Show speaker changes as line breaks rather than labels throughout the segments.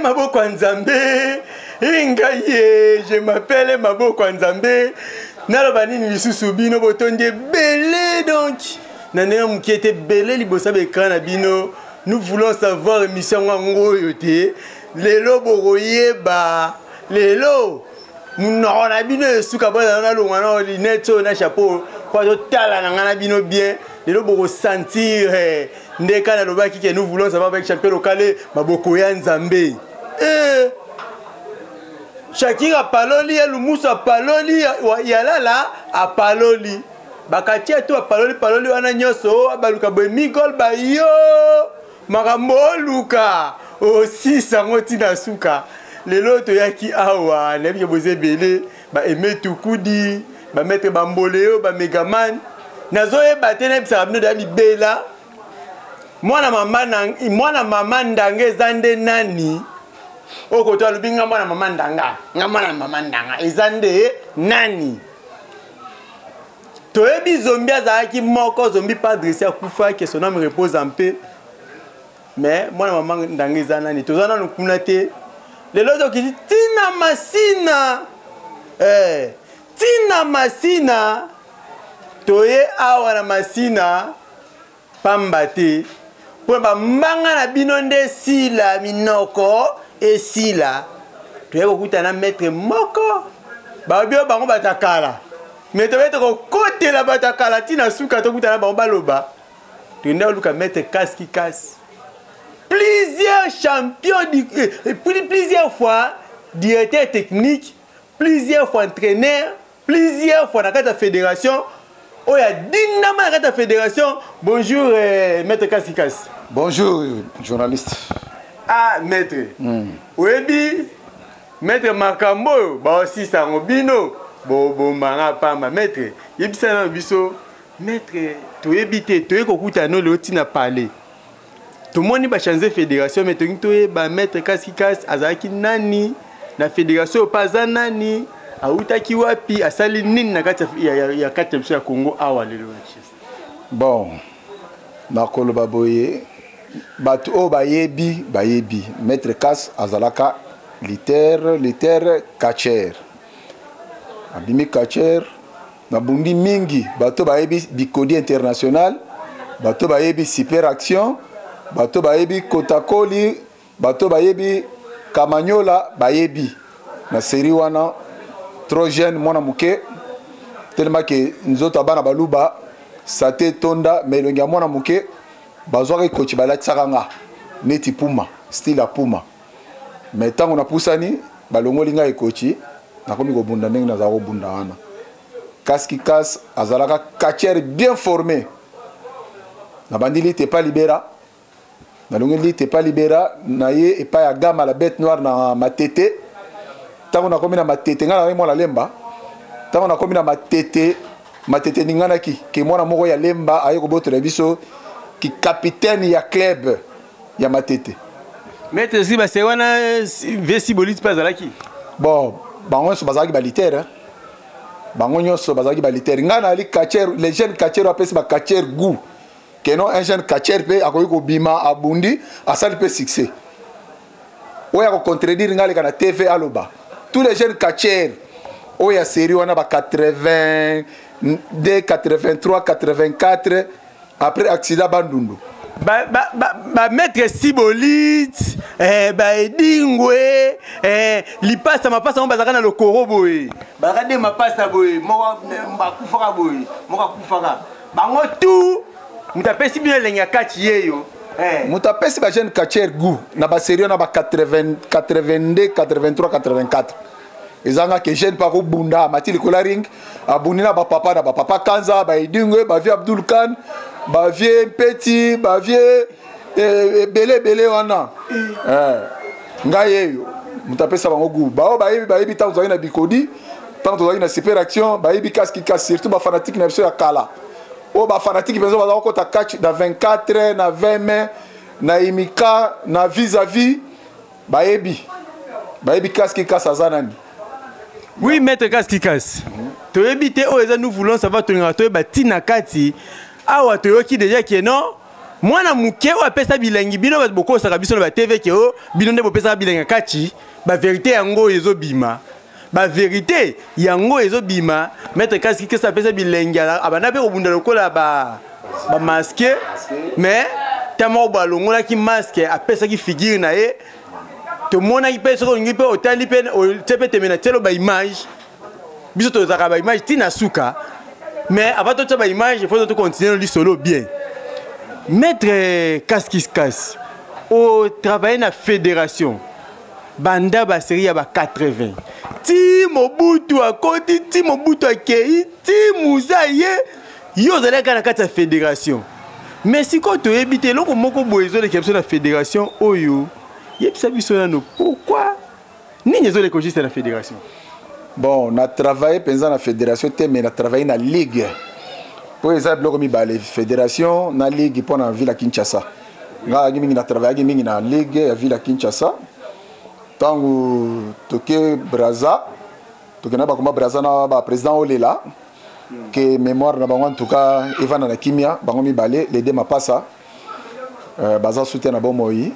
Maboko ya Nzambe. Ngai ye, je m'appelle Maboko ya Nzambe. Naloba nini lisusu bino botondi ebele donc na ndenge moke te ebele liboso ya baekran na bino. Nous voulons savoir émission yango yango oyo te lelo bokoyeba lelo monoko na bino esuka bozala nalongwa na lunette oyo na chapeau mpo azotala na ngai na bino bien lelo bokosentir eh, nde kaka nalobaki ke nous voulons savoir avec champion lokale maboko ya nzambe eh. Shakira apaloli ya lumusu apaloli yalala apaloli bakatia to apaloli paloli wana nyonso baluka boye migol bayo makambo oluka osisa yango ntina suka lelo toyaki awa nayebi ke boza ebele baeme tukudi bametre bamboleo bamegaman nazoyeba te nayebisaka bino deya libela mwana mama na mwana mama ndanga eza nde nani oyo koto alobi nga mwana mama ndanga nga mwana mama ndanga eza nde nani toyebi zombi azalaki moko zombi padre esi akufa que son âme repose en paix mais mwana mama ndanga eza nani toza nanu kuna te lelo tokiti ntina masina eh, ntina masina toye awa na masina pamba te mpo bambanga na bino nde esila minoko esila toye kokutana na maître moko balobi oyo bango bato ya kala me toye tokokotela bato ya kala ntina suka tokutana bango baloba tokende koluka maître kaski kasi plusieurs champions du, eh, eh plusieurs fois directeur technique plusieurs fois entraîneur plusieurs fois na kati ya fédération oyo adindama na kati ya fédération bonjour eh, maître kasi kasi
bonjour journaliste
ah maître oyebi maître makambo oyo baosisa yango bino bobombanga pamba maître yebisa nano biso maître toyebi te toye kokuta no lelo ntina palais tomoni bachange fédération mais tolingi toyeba maître kasi kasi azalaki nani na fédération oyo mpe aza nani awutaki wapi asali nini na kati ya, ya, ya kati ya biso ya congo awa lelo na kinshasa
bon nakoloba boye bato oyo bayebi bayebi maître kas azalaka liter liter catcher abimi catcher Nabundi mingi bato bayebi bikodi international, bato bayebi super action, bato bayebi kotakoli, bato bayebi kamanyola bayebi na serie wana trop jeune mwana moke tellement ke nzoto ya bana baluba sate etonda mais elongi ya mwana moke bazwaka ekoti balatisaka nga neti puma style ya puma mais ntango napusani balongoli ngai ekoti nakomi kobunda ndenge nazala kobunda wana kaski kas azalaka catcheur bien formé nabandi lite epa libera nalongi lite epa libera na ye epai ya gama la bête noire na matete ntango nakomi na matete ngai nazali mwana lemba ntango nakomi na matete matete eninganaki ke mwana moko ya lemba aye kobotola biso kikapitaine ya club ya matete
maître si base wana vesi boliti mpe azalaki
bon bango nyonso bazalaki balitere bango nyonso bazalaki balitere ngai nayali catcher les jeunes catcher apesi bacatcher goût keno un jeune catcher mpe akoki kobima abundi asali mpe succès oyo akocontredire ngai aleka na tv aloba tous les jeunes catcher oyo ya série wana ba 82 83 84 après accident bandundu
bamaître sibolit eh, baedingwe eh, lipasa mapasa ngo bazalaka na lokoro boye bazalaka nde mapasa boye moko bakufaka boye moko akufaka bango tout moto apesi bino elengi ya kati yeyo
eh. moto apesi bajeune catcher gout na baserie na ba 82 83 84 ezanga ke jeune mpe akobunda amati likolo ya ring abundi na bapapa na bapapa kanza baedingwe bavie abdul khan bavie mpeti bavie eh, ebele ebele wana eh, ngai yeyo moto apesa bango gout baoyo bayebi bayebi ntango tozalaki na bikodi ntango tozalaki na super action bayebi kaski kasi surtout bafanatike na biso ya kala oyo bafanatike mpenza baza kokota catch na 24 na 20 mai na imika na vis à vis bayebi bayebi kaski kasi aza nani
oui maître kaski kasi toyebi te oyo eza nous voulons savoir tolingaka toyeba ntina kati awa toyoki déjà ke non. Mwana moke oyo apesa bilengi, bino bato bokosaka biso na batv ke o bino nde bopesaka bilengi ya kati. Baverité yango oyo ezobima, baverité yango ezobima. Maître Kasi Kesa apesa bilengi, abanda mpe kobunda lokola bamasque, mais ntango moko boye alongolaki masque, apesaki figure na ye. Tomonaki mpe, soki olingi mpe otali mpe otie mpe tembe na tielo baimage, biso tozalaka baimage ntina suka. Mais avant totia baimage, il faut tocontinue lisolo bien. Maître Kaskiskas, otravaille na fédération banda basérie ya ba 80 ti Mobutu akoti, ti Mobutu akei, ti Muza ye, yo ozalaki kaka na kati ya fédération. Mais sikoyo toyebi te, eloko moko boye ezoleka biso na fédération oyo. Yebisa biso nano, pourquoi, nini ezoleka juste na fédération?
Bon, na travaille mpenza na fédération te, mais na travaille na ligue, mpo eza biloko mibale, fédération na ligue. Mpo na ville ya Kinshasa, ngai ayaki mingi, na travaillaki mingi na ligue ya ville ya Kinshasa. Ntango toke Braza, tokenda bakoma Braza na baprésident olela ke mémoire na bango en tout cas evanda na kimia, bango mibale, les deux mapasa, baza soutien na bomoi.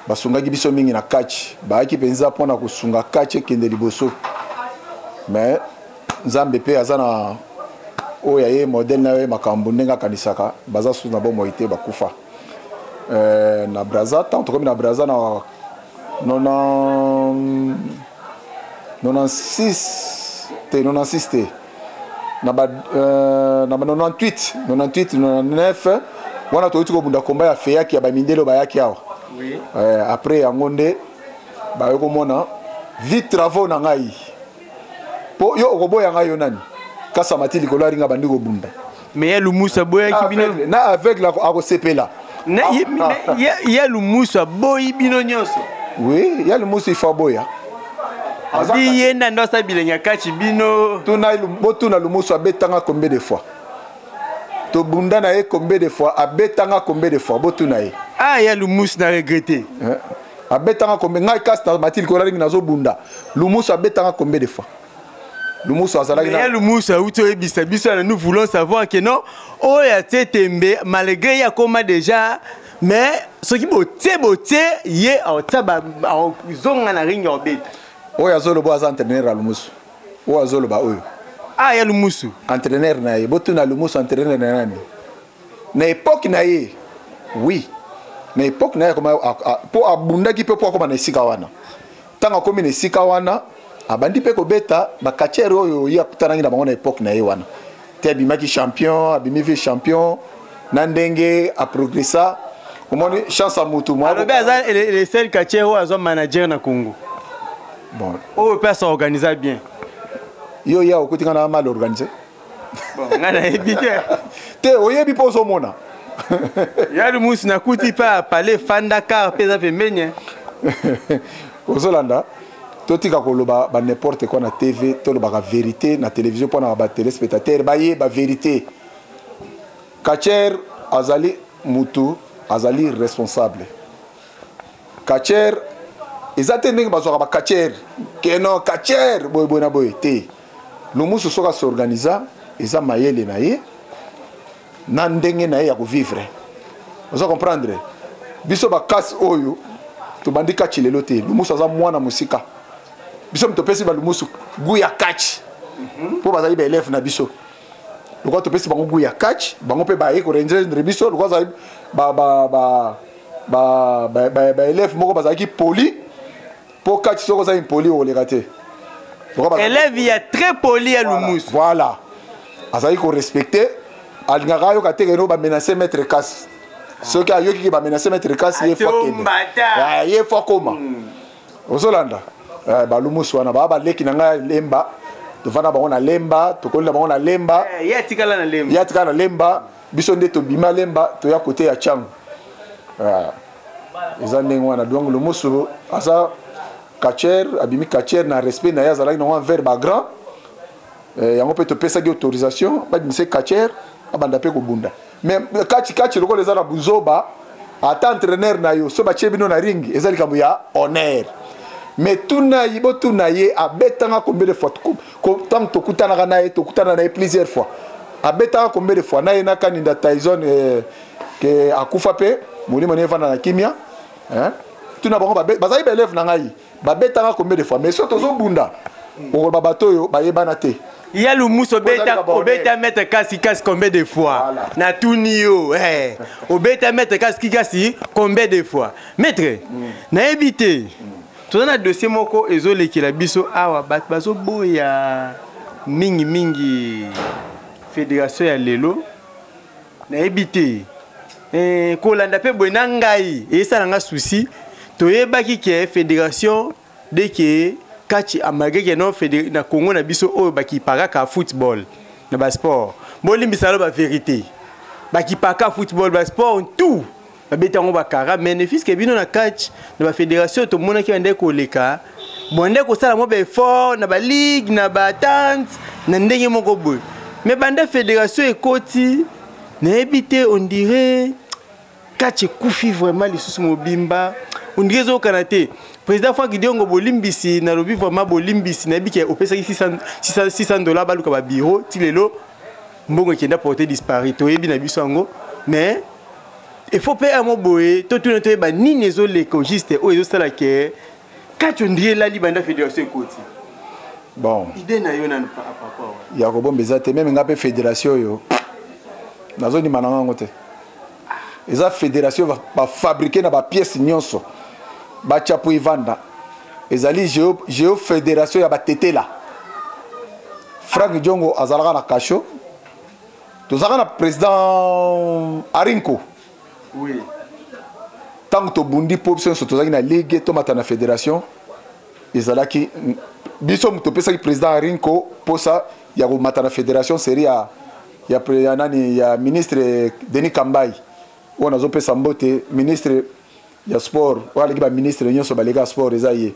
Basungaki biso mingi na catch, bayaki mpenza mpona kosunga catch ekende liboso. Mais Nzambe mpe aza na oyo aye modèle na ye, makambo ndenge akanisaka. Baza susu na bomoi te, bakufa. Na Braza, ntango tokomi na Braza na 96 te, 96 te, na ba 98, 98, 99 wana, toyuti kobunda komba ya feyaki ya bamindele oyo bayaki awa. Après yango nde baye komona vi travaux na ngai, mpo yo okoboya ngai, yo nani? Kasa mati likolo aringa, bandi kobunda.
Mais ya Lumusu aboyaki bino.
Na aveugle akosepela.
Ya Lumusu aboyi bino nyonso.
Oui, ya Lumusu ifo aboya.
Abi ye nde ando asala bilenge ya kati bino.
Botuna Lumusu, abetanga combien de fois, tobunda na ye combien de fois, abetanga combien de fois, botuna ye.
Ah, ya Lumusu, na regrette.
Abetanga combien? Ngai kasi na mati likolo alingi, nazobunda. Lumusu abetanga combien de fois? Lumusu azalaki
ya Lumusu auti oyebisa biso na, nous voulons savoir que non, oyo atie tembe malgré ye akoma déjà, mais soki botie botie ye, aotia, azonga na ringi, aobeta.
Oyo azoloba aza entraîneur ya Lumusu, oyo azoloba oyo.
Ah, ya Lumusu.
Entraîneur na ye, botuna Lumusu, entraîneur na nani na époque na ye. Oui, na époque na ye mpo abundaki mpe mpo akóma na esika wana. Ntango akómi na esika wana, abandi mpe kobeta bacatcheurs oyo ye akutanaki na bango na époque na ye wana te. Abimaki champion, abimi vice champion na ndenge aprogressa. Omoni chance ya mutu.
Alobi aza le seul catcheur oyo azwa manager na Congo.
Bon.
Oyo mpe asaorganisa bien.
Yo ya okuti nga na mal organisé.
Bon, ngai nayebi te.
Te, oyebi mpo ozomona.
Ya Lumusu, nakuti mpe apale fanda car mpe eza pembeni.
Ozolanda, totika koloba ba n'importe quoi na TV. Tolobaka vérité na télévision mpona batéléspectateur bayeba vérité. Catcheur azali mutu azali responsable. Catcheur eza te ndenge bazwaka bacatcheur keno catcheur boye boye na boye te. Lumusu soki asorganiza, eza mayele na ye na ndenge na ye ya kovivre. Oza comprendre, biso bakasi oyo tobandi catch lelo te. Lumusu aza mwana mosika. Biso topesi balumusu goût ya catch mpo bazali baélève na biso. Lokola topesi bango goût ya catch, bango mpe baye korejoindre biso. Lokola azali baélève moko bazalaki poli, mpo catch soki oza impoli, okoleka te.
Élève ya très poli ya Lumusu.
Voilà, azalaki korespecte, alingaka ayoka te keno bamenace maître Kasi. Soki ayokiki bamenace maître Kasi, ye fo akende, ye fo akoma. Ozolanda, balumusu wana baa baleki na ngai Lemba, tovanda bango na Lemba, tokoli na bango na Lemba.
Ye atikala na Lemba.
Ye atikala na Lemba, biso nde tobima Lemba, toya kote ya Tiango. Eza ndenge wana. Donc Lumusu aza catcheur, abimi catcheur na respect na ye azalaki nango envers bagrand. Yango mpe topesaki autorisation babimisa catcheur, abanda mpe kobunda. Mais catch, catch lokola eza na buzoba, ata entraîneur na yo so batie bino na ring, eza likambo ya honneur. Mais tuna ye, botuna ye, abetanga combien de fois ntango tokutanaka na ye? Tokutana na ye plusieurs fois. Abetanga combien de fois na ye na Kaninda Tyson? Ke akufa mpe molimo ne evanda na kimia, hein? Tuna bango, bazali baélève na ngai, babetanga combien de fois, mais soki tozobunda, okoloba bato oyo bayebana te.
Ya Lumusu, obeta, obeta maître Kasi Kasi combien de fois? Voilà. Natuni yo, eh. Obeta maître Kasi Kasi combien de fois, maître? Nayebi te. Toza na dossier moko ezolekela biso awa, bato bazoboya mingimingi fédération ya lelo. Nayebi te, kolanda mpe boye na ngai eyesala nga souci. Toyebaki ke fédération de ke catch, malgré ke non na Congo na biso oyo bakipakaka football na basport, bolimbisa lo bavérité, bakipaka football, basport tout babeti yango bakara. Mais ne fût-ce que bino na catch, na bafédération, tomonaki bande koleka bonde kosala mwa baeffort na baligue, na baatente, na ndenge moko boye. Mais banda fédération ekoti, nayebi te, on dirait catch ekufi vraiment lisusu mobimba, on dirait ezokana te. Président Frank Diongo, bolimbisi, nalobi vraiment bolimbisi. Nayebi ke opesaki 600 $ baluka babiro, ti lelo mbongo ekenda porté disparu, toyebi na biso yango. Mais il faut mpe yango boye totuna, toyeba nini ezoleka juste oyo ezosala ke catch on dirait elali banda fédération ekoti.
Bon.
Idée na yo nanu papa?
Ya kobomba eza te. Même nga mpe, fédération oyo nazondima na ngango te. Eza fédération bafabriqué na bapièce nyonso, batya po evanda. Ezali géo fédération ya batetela. Frank Diongo azalaka na kasho, tozalaka na président Arinko. Ntango tobundi mpo biso nyonso tozalaki na ligue, tomata na fédération, ezalaki biso moto topesaki président Arinko mposa ya komata na fédération. Série ya nani, ya ministre Denis Kambai oyo nazopesa mbote, ministre ya sport oyo aleki baministre nyonso baleka ya sport, eza ye,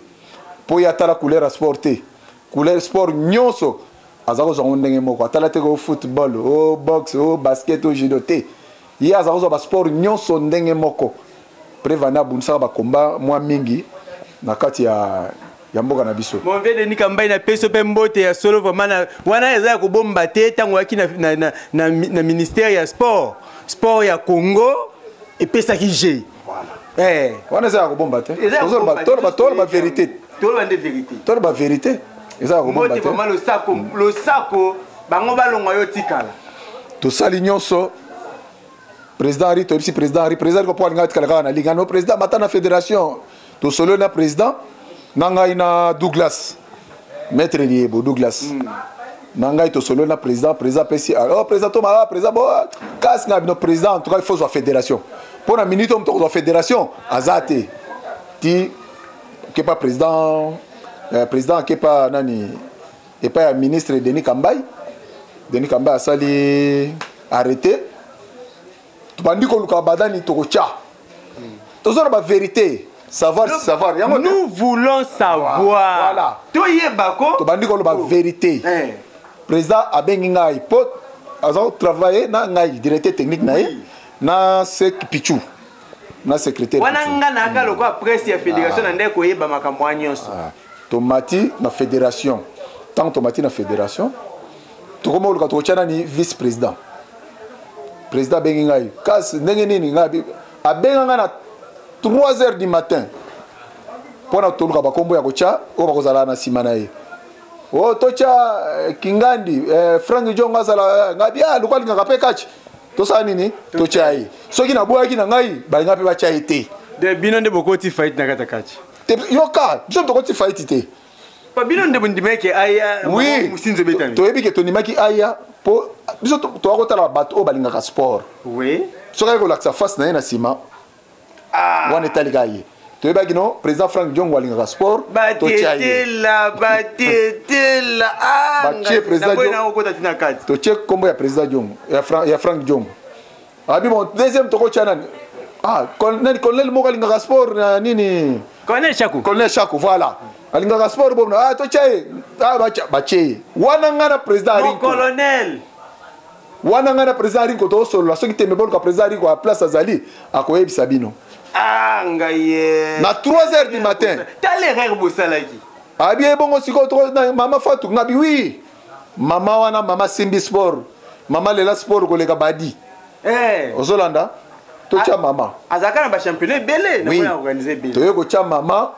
mpo ye atala couleur ya sport te. Couleur sport nyonso aza kozwa ngo ndenge moko. Atala te ko football, o boxe, o basket, o judo te. Ye aza kozwa basport nyonso ndenge moko. Preuve, abundisaka bakomba mwa mingi na kati ya mboka na biso.
Mon vieux Denis Kambai, na peso mpe mbote ya solo vraiment. Na wana eza ya kobomba te. Ntango oyaki na ministère ya sport, sport ya Congo epesaki g.
Voilà. Wana eza ya kobomba te. Toloba vérité.
Toloba nde vérité.
Toloba vérité, eza ya kobomba te.
Vraiment losako, losako. Bango balongwa, yo tikala.
Tosali nyonso. Président Henri, toyebisi président Henri, président Henri mpo alinga atikala kaka na ligue. No, président, mata na fédération. Tosololi na président na ngai na Douglas, maître Liebo Douglas. Na ngai tosololi na président. Président apesi: oh président, toma président bo kasi na bino. Président, en tout cas il faut zwa fédération mpo na minute oyo moto akozwa fédération aza te. Ti kepa président, président akepa nani, epai ya ministre Denis Kambai. Denis Kambai asali arrêté, tobandi koluka badani tokotya. Toza na bavérité, savoir, savoir
yango. Nous voulons savoir.
Voilà.
Toyeba ko.
Tobandi koloba vérité. Président abengi ngai mpo aza kotravaille na ngai, directeur technique na ye, na sek Pichu, na secrétaire.
Wana nga nayaka lokola presse ya fédération na nde koyeba makambo wana nyonso.
Tomati na fédération. Ntango tomati na fédération, tokoma koluka tokotya nani vice président. Président abengi ngai: kasi ndenge nini? Ngai abenga ngai na 3 heures du matin mpo na toluka bakombo ya kotya oyo bakozala na nsima na ye. O totya Kingandi, Frank Diongo azala. Ngai bia luka alingaka mpe catch, tosala nini? Totya ye. Soki nabwaki na ngai, balinga mpe batya ye te.
De bino nde bokoti faillite na kati ya catch?
Yoka, biso tokoti faillite te.
Pa bino nde bondimaki aya?
Oui.
Mosinzo ebetami.
Toyebi ke tondimaki aya mpo biso toya kotala bato oyo balingaka sport. Soki aye kolakisa face na ye na nsima wana, etalika ye. Toyebaki no président Frank Diongo alingaka sport.
Batetela, batetela.
Batie président.
Okota tina kati.
Totie nkombo ya président Diongo, ya Frank Diongo. Abi bon, deuxième tokotya nani? Ah, nani, colonel moko alingaka sport na nini?
Colonel Chaku.
Colonel Chaku, voilà, alingaka sport bomo. Ah, totya ye. Ah, batie ye wana. Ngai na président
Arinko, colonel.
Wana ngai na président Arinko tokosolola. Soki tembe, boluka président Arinko ya place azali, akoyebisa bino.
Ah, ngai ye.
Na 3 heures du matin.
Tala erreur bosalaki.
Abi ebongo sikoyo mama Fatu. Ngabi oui, mama wana, mama simbi sport, mama lela sport koleka badi. Ozolanda. Totya mama.
Azalaka na bachampionnat ebele na organise ebele.
Toye kotya mama.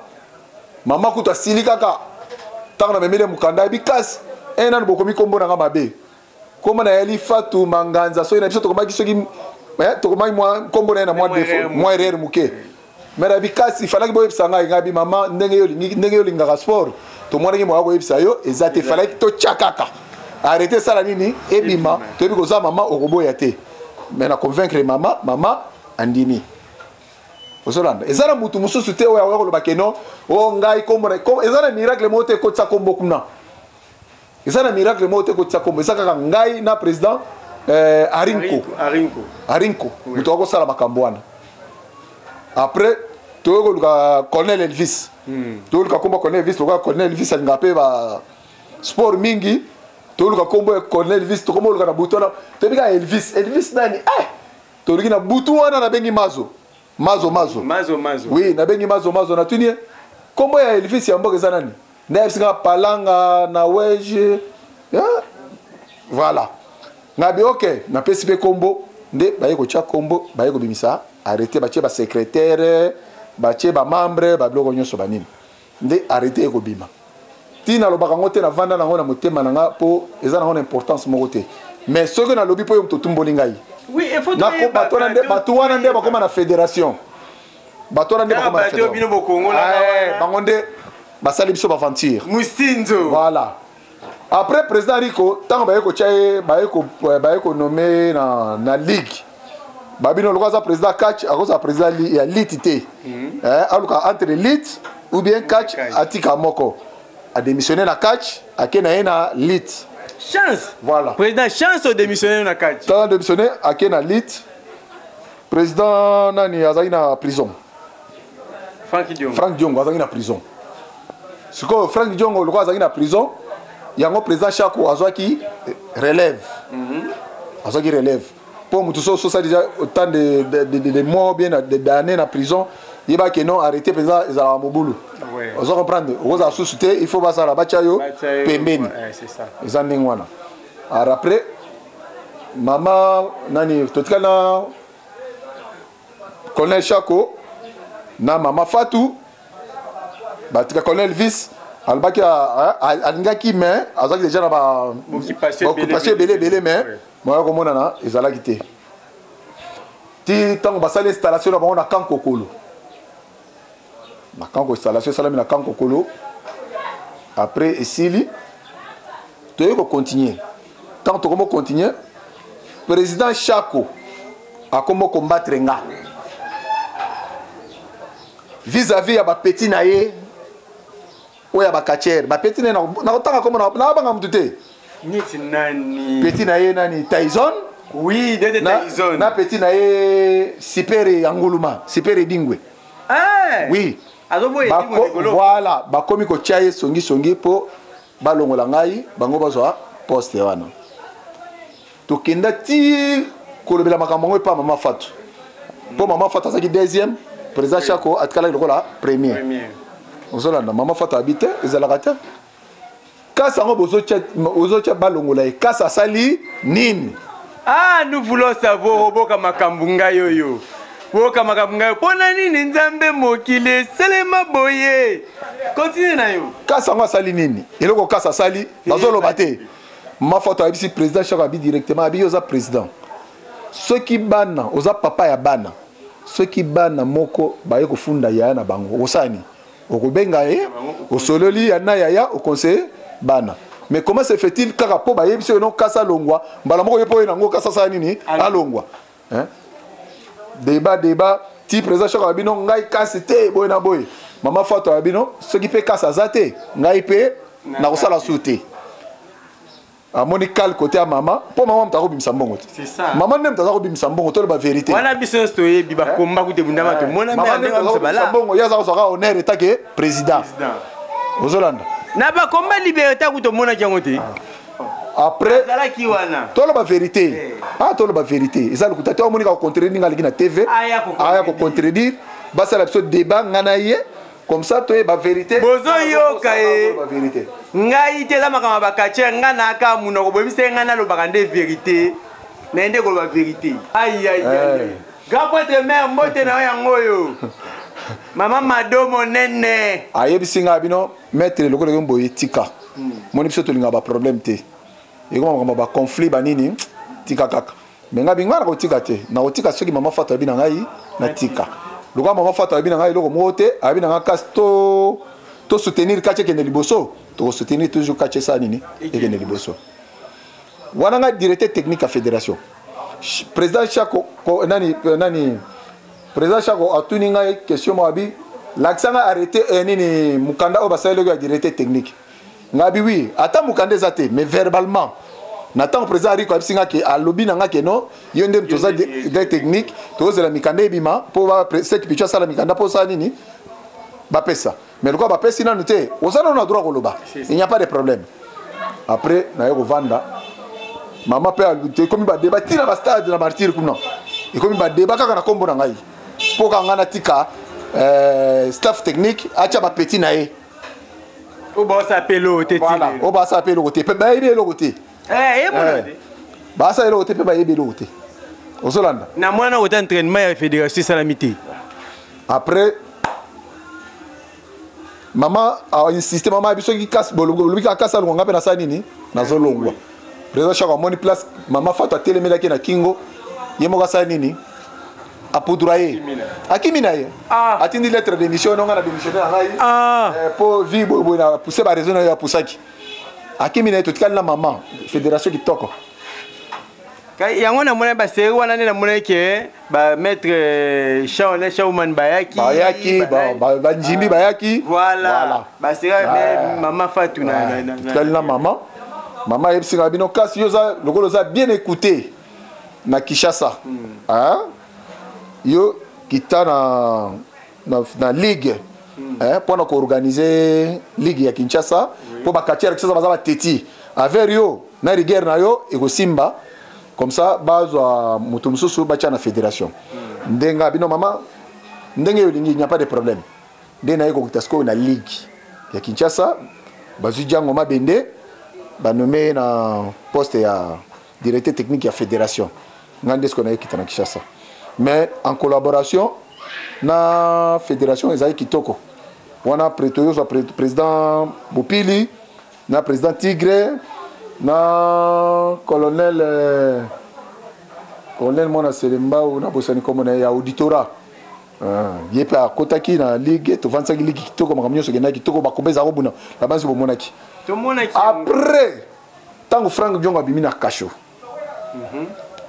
Mama kutu asili kaka ntango namemeli mokanda, ayebi kasi e nanu bokomi nkombo na nga mabe, nkombo na yali Fatu Manganza. Soki na biso tokomaki, soki tokomaki mwa nkombo na ye na mwa défaut, mwa erreur moke, mais nayebi kasi falaki boyebisa ngai. Ngai bi mama, ndenge yo olingi, ndenge yo olingaka sport, tomonaki moya koyebisa yo eza te. Falaki totya kaka arrêté, esala nini, ebima. Toyebi koza mama, okoboya te. Mais na convaincre mama, mama andimi. Ozolanda, eza na mutu mosusu te oyo akoya koloba ke non, o ngai kombo na eza na miracle moko te ekotisa kombo kuna. Eza na miracle moko te ekotisa kombo, eza kaka ngai na président Arinko.
Arinko.
Arinko moto akosala makambo wana. Après toyei koluka Colonel Elvis. Toyoluka kombo Colonel Elvis, lokola Colonel Elvis alingaka mpe ba sport mingi. Toluka kombo ya Colonel Elvis, tokoma oluka na butu wana, toyebi kaka Elvis, Elvis nani? Toluki na butu wana, nabengi Mazo Mazo Mazo.
Mazo Mazo.
Oui, nabengi Mazo Mazo, natuni ye kombo ya Elvis ya mboka eza nani. Nde ayebisi nga Palanga na Wege. Voilà, ngabi ok, napesi mpe kombo. Nde baye kotya kombo, baye kobimisa arrêté, batie basecrétaire, batie bamembre, babiloko nyonso banini, nde arrêté ekobima. Ntina nalobaka yango te, navanda nango na motema na nga mpo eza nango na importance moko te. Mais soki nalobi mpo yo moto otumboli ngai, bato wana nde bakóma na fédération, bato wana nde bakóma na
fédération,
bango nde basali biso baventure.
Musinzo.
Voilà. Après président Rico, ntango baye kotya ye, baye konommer na ligue, babino lokola aza président catch, akozala président ya lutte te. Aluka entre lutte ou bien catch, atika moko. Adémissionné na catch, ake na ye na lutte.
Chance.
Voilà.
Président Chance odémissionné na catch.
Ntango adémissionné, ake na lutte, président nani azalaki na prison?
Frank Diongo.
Frank Diongo azalaki na prison. Sikoyo Frank Diongo lokola azalaki na prison yango, président Chako azwaki relève. Azwaki relève mpo motu so ososali déjà autant de mois ou bien d'année na prison, yebaki non, arrêté mpenza ezalaka mobulu. Oza comprendre, okozala susu te, il faut basala batya yo pembeni. Eza ndenge wana. Alors après mama nani, totikali na Colonel Chako na mama Fatu. Batika Colonel Elvis, alobaki alingaki, mais azalaki déjà na baoccupation ebele ebele, mais moya komonana ezalaki te. Ti ntango basali installation na bango na Kankokolo, na Kanko, installation esalami na Kankokolo. Après esili, toyei kocontinue. Ntango tokomi kocontinue, président Chako akomi combattre nga vis-à-vis ya bapeti na ye oyo ya bacatcheurs. Bapeti na ye, nakotanga kombo, nabanga mutu te.
Neti nani?
Petit na ye nani, Tyson.
Oui, dede. Tyson.
Na petit na ye Sipere ya Nguluma, Sipere Dingwe. Oui. Voilà, bakomi kotia ye songisongi mpo balongola ngai, bango bazwa poste wana. Tokenda ti kolobela makambo yango epa mama Fatu, mpo mama Fatu azalaki deuxième, président Chako atikalaki lokola premier. Ozolanda, mama Fatu abi te, ezalaka te kasi yango bozotya balongola ye, kasi asali nini?
Ah, nous voulons savoir. Oboka makambo ngai oyo, boyoka makambo ngai mpo na nini Nzambe mokili eselema boye. Continue na yo.
Kasi yango asali nini? Eloko kasi asali, bazoloba te. Mama Fatu ayebisi président Chako, abi directement, abi yo oza président, soki bana, oza papa ya bana, soki bana moko baye kofunda yaya na bango, okosala nini? Okobenga ye, osololi ya na yaya, oconseille bana. Mais comment se fait-il kaka mpo bayebisi oyo no kasa alongwa, mbala moko ye mpo oyo nango kasa asala nini, alongwa, hein? Débat, débat, ti président Chako ya bino, ngai kasi te, boye na boye. Mama Fato ya bino, soki mpe kasi aza te, ngai mpe nakosala su te. Amoni kale kote ya mama, mpo mama moto akobimisa mbongo te. Mama nde moto aza kobimisa mbongo, toloba vérité.
Wana biso nyonso toyebi, bakomba kute bundama, tomona.
Mama nde moto aza kobimisa mbongo, ye aza kozwaka honneur etake président. Ozolanda.
Na bakomba liberté aku tomonaki yango te.
Après
azalaki wana.
Toloba vérité, ah, toloba vérité, eza lokuta te. Omoni kaka contredire ndenge aleki na TV, aya kocontredire, basala biso débat nga na ye, comme ça toyeba vérité.
Bozoyoka ye, ngai te, eza makambo ya bacatcheurs. Ngai nayaka monoko boyebisa ye, ngai nalobaka nde vérité, naye nde koloba vérité. Ayayay. Grand prêtre mère, mbote na yo yango oyo. Mama Mado monene.
Ayebisi ngai bino maître lokola yo boye tika. Moni biso tolingaka ba problème te. Ekoma makambo ba conflit ba nini tika kaka. Mais ngai binga nakotika te. Nakotika soki mama Fatou ayebi na ngai natika. Lokola mama Fatou ayebi na ngai eloko moko te, ayebi na ngai kasi to to soutenir kati ekende liboso, toko soutenir toujours kati esala nini ekende liboso. Wana ngai directeur technique ya fédération. Président Chako nani nani président Chako atuni ngai question moko abi lakisa ngai arrêté eh, nini mokanda oyo basaleli ya directeur technique. Ngai abi oui, ata mokanda eza te mais verbalement na ntango président Rico ayebisi ngai ke alobi na ngai ke non yo nde moto oza directeur technique tozela mikanda ebima mpo Sek Pichu asala mikanda mpo osala nini bapesa mais lokola bapesi nanu te oza nanu na droit koloba, il n'y a pas de problème. Après naye kovanda mama mpe ekomi badeba ntina bastade na martyre kuna ekomi badeba kaka na nkombo na ngai mpo kaka ngai natika staff technique atya bapeti na ye
oyo baosala mpe eloko te,
oyo baosala mpe eloko te mpe bayebi eloko te, basala eloko te mpe bayebi eloko te. Ozolanda
na mwana kota entraînement ya fédération esalami te.
Après mama ainsiste, mama ayebi soki kasi bolobi kaka kasi alongwa, nga mpe nasala nini, nazolongwa. Président Chako amoni place mama Fatou atelemelaki na kingo, ye moko asala nini, apoudra ye, akimi na ye, atindi lettre de démission nonga na démissionne na ngai po vi boye na pousse ba raison na ye apusaki, akimi na ye. Totikali na mama, fédération kitoko.
Yango namoni baseri wana nde namoni ke bamaître Shaone Shauman bayaki.
Bayaki, banjimbi bayaki.
Voilà, baseri mama Fatou.
Totikali na mama. Mama ayebisika bino kasi yo oza lokola oza bien écouté na Kinshasa, yo kita na ligue mpona koorganize ligue ya Kinshasa mpo baquartier ya Kinshasa baza bateti aver yo na rigueur na yo ekosimba comme ça bazwa moto mosusu batya na fédération. Ndenge bino mama ndenge olingi, il n'y a pas de problème. Nde naye kokita sikoyo na ligue ya Kinshasa, bazwi Django Mabende, banome na poste ya directeur technique ya fédération. Ngai nde sikoyo nayekita na Kinshasa, mais en collaboration na fédération ezali kitoko wana. Toyozwa président Bopili na président Tigre na colonel mwana Selembao, nabosani kombo na ye, ya auditorat. Ye mpe akotaki na ligue, tovandisaki ligue kitoko, makambo nyonso ekendaki kitoko, bakomba ezala kobuna na banzi bomonaki. Après ntango Frank Diongo abimi na kasho,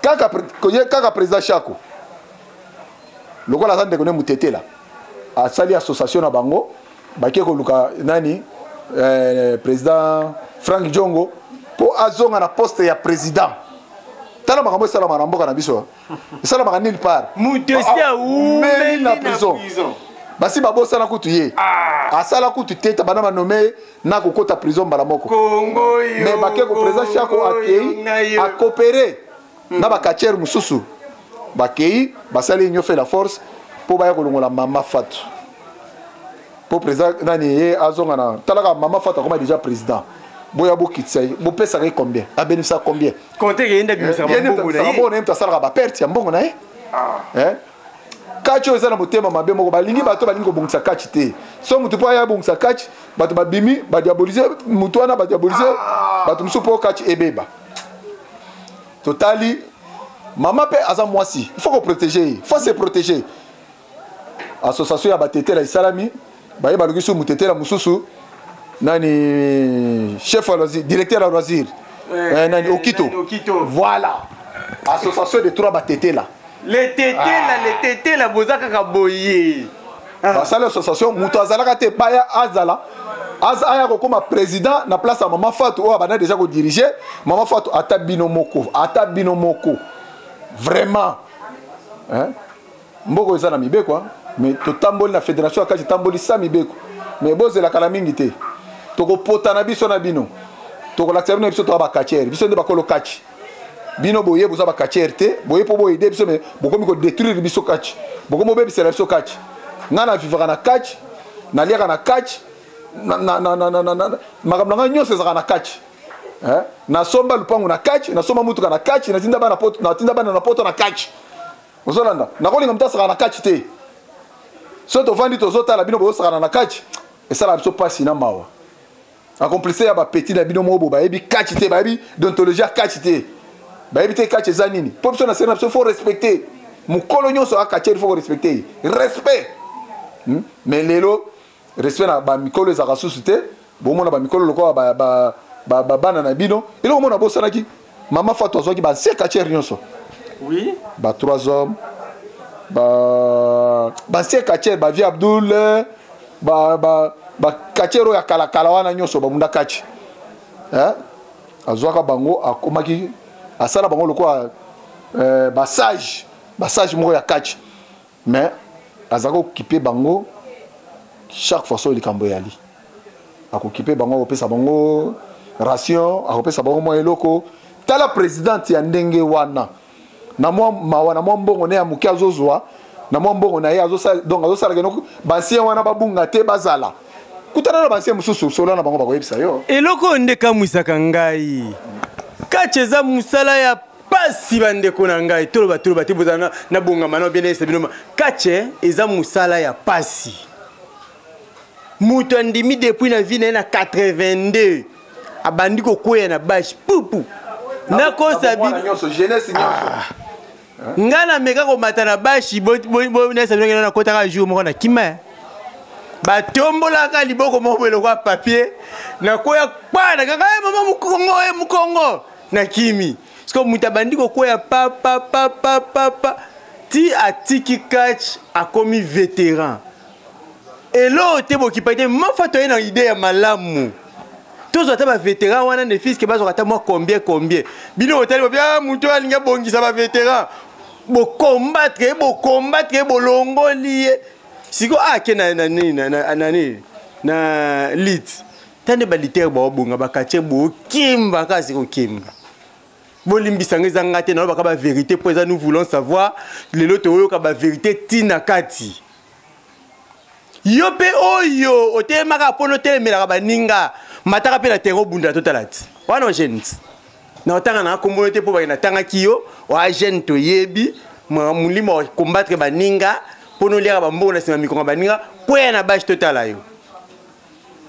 kaka président Chako lokola aza ndeko ne Mutetela asali association na bango, bake koluka nani, président Frank Diongo mpo azonga na poste ya président. Tala makambo esalamaka na mboka na biso, esalamaka nulle part.
Moto esi
aumeli na prison, basi babosana kutu ye asala kutu te, bana banome na kokota prison mbala moko.
Mais
bake ko président Chako akei akopere na baquartier mosusu, bakei basali union fait la force mpo baya kolongola mama Fatou mpo président nani ye azonga na talaka mama Fatou akoma déjà président. Boya bokitisa ye, bopesaka ye combien, abénéficiaka combien?
Mbongo
na ye moto asalaka baperte ya mbongo na ye. Catch oyo eza na motema mabe moko, balingi bato balingi kobongisa catch te. So motu mpo aya abongisa catch, bato babimi badiabolise motu wana, badiabolise bato mosusu mpo catch ebeba. Totali mama mpe aza mwasi, il faut koprotéger ye, faut se protéger. Association ya batetela esalami, baye baluki su motetela mosusu nani, chef ya loisir, directeur ya loisir, nani, Okito. Voilà, association de trois batetela.
Les tetela, les tetela boza kaka boye.
Basali association, moto azalaka te baya azala aya kokóma président na place ya mama Fatou oyo abanda déjà kodirige. Mama Fatou, ata bino moko, ata bino moko vraiment, hein? Mboka eza na mibeko, mais totamboli na fédération ya catch etamboli sa mibeko, mais bozelaka na mingi te, tokopota na biso na bino, tokolakisa bino biso toza bacatcheur, biso nde bakolo catch. Bino boye boza bacatcheur te, boye mpo boyede biso, mais bokomi kodétruire biso catch, bokomi obebisela biso catch. Ngai na vivaka na catch, naliaka na catch, makambo na ngai nyonso ezalaka na catch. Nasomba lupango na catch, nasomba mutuka na catch, natinda bana na poto na catch. Ozolanda, nakolinga moto asakana na kati te. Soki tovandi tozotala bino bozosakana na kati, esalaka biso mpasi na mawa. Acomplice ya bapeti na bino moko bo bayebi kati te, bayebi deontologie ya kati te, bayebi te kati eza nini. Mpo biso na seri na biso, faut respecter mokolo nyonso akatieri, faut korespecte ye, respect. Mais lelo respect na bamikolo ezalaka susu te. Bomona bamikolo lokola bana na bino. Eloko mona bosanaki, mama Fatou azwaki baancien catcheur nyonso. Ba trois hommes, ba baancien catcheur, bavie Abdul, bacatcheur oyo ya kalakala wana nyonso babunda catch, azwaka bango, akomaki asala bango lokola basage, basage moko ya catch. Mais azalaki okipe bango chaque fois. Soki likambo eyali, akokipe bango, akopesa bango ration, akopesa bango mwa eloko. Tala présidente ya ndenge wana, na mwa mawa, na mwa mbongo ne ya moke azozwa, na mwa mbongo na ye azosala. Donc azosalaka eloko baancien wana babunga te, bazala kutana na baancien mosusu, solo na bango, bakoyebisa yo.
Eloko oyo nde kamwisaka ngai, catch eza mosala ya pasi. Bandeko na ngai, toloba toloba te, bozala na bongama na bien. Nayesa bino, catch eza mosala ya pasi. Moto andimi depuis na vie na ye na 82, abandi kokweya na bâche pupu. Nakosa
bino nyonso, jeunesse nyonso.
Ngai nameka komata na bâche, nayesa bino, nakotaka jour moko na kima, batombolaka liboko moko boye lokola papier, nakoya kpa na kaka mama mokongo e mokongo, nakimi. Siko moto abandi kokwea pa pa pa pa pa pa ti atiki catch, akomi vétéran, eloo te. Bokipa te, mafa toye na idée ya malamu, tozwa ata bavétéran wana, ne fût-ce que bazwaka ata mwa combien combien. Bino botali bobi, ah, moto oyo alingi abongisa bavétéran, bocombattre ye, bocombattre ye, bolongoli ye. Sikoyo ake na nini, na nini, na lutte ta nde balitere baobonga bakatie, bokimba kaka sikokimba. Bolimbisanga, eza nga te nalobaka bavérité, mpo eza nous voulons savoir. Lelo toyoka bavérité ntina kati yo mpe oyo otelemaka mpona otelemelaka baninga, mataka mpe na terrain, obundela, totala ti wana ojeune ti na otanga na kombono te, mpo bake natangaki yo oa jeune. Toyebi molimo ya combattre baninga mpona oliaka bambongo na nsima mikonga baninga. Kweya na bâche, totala yo.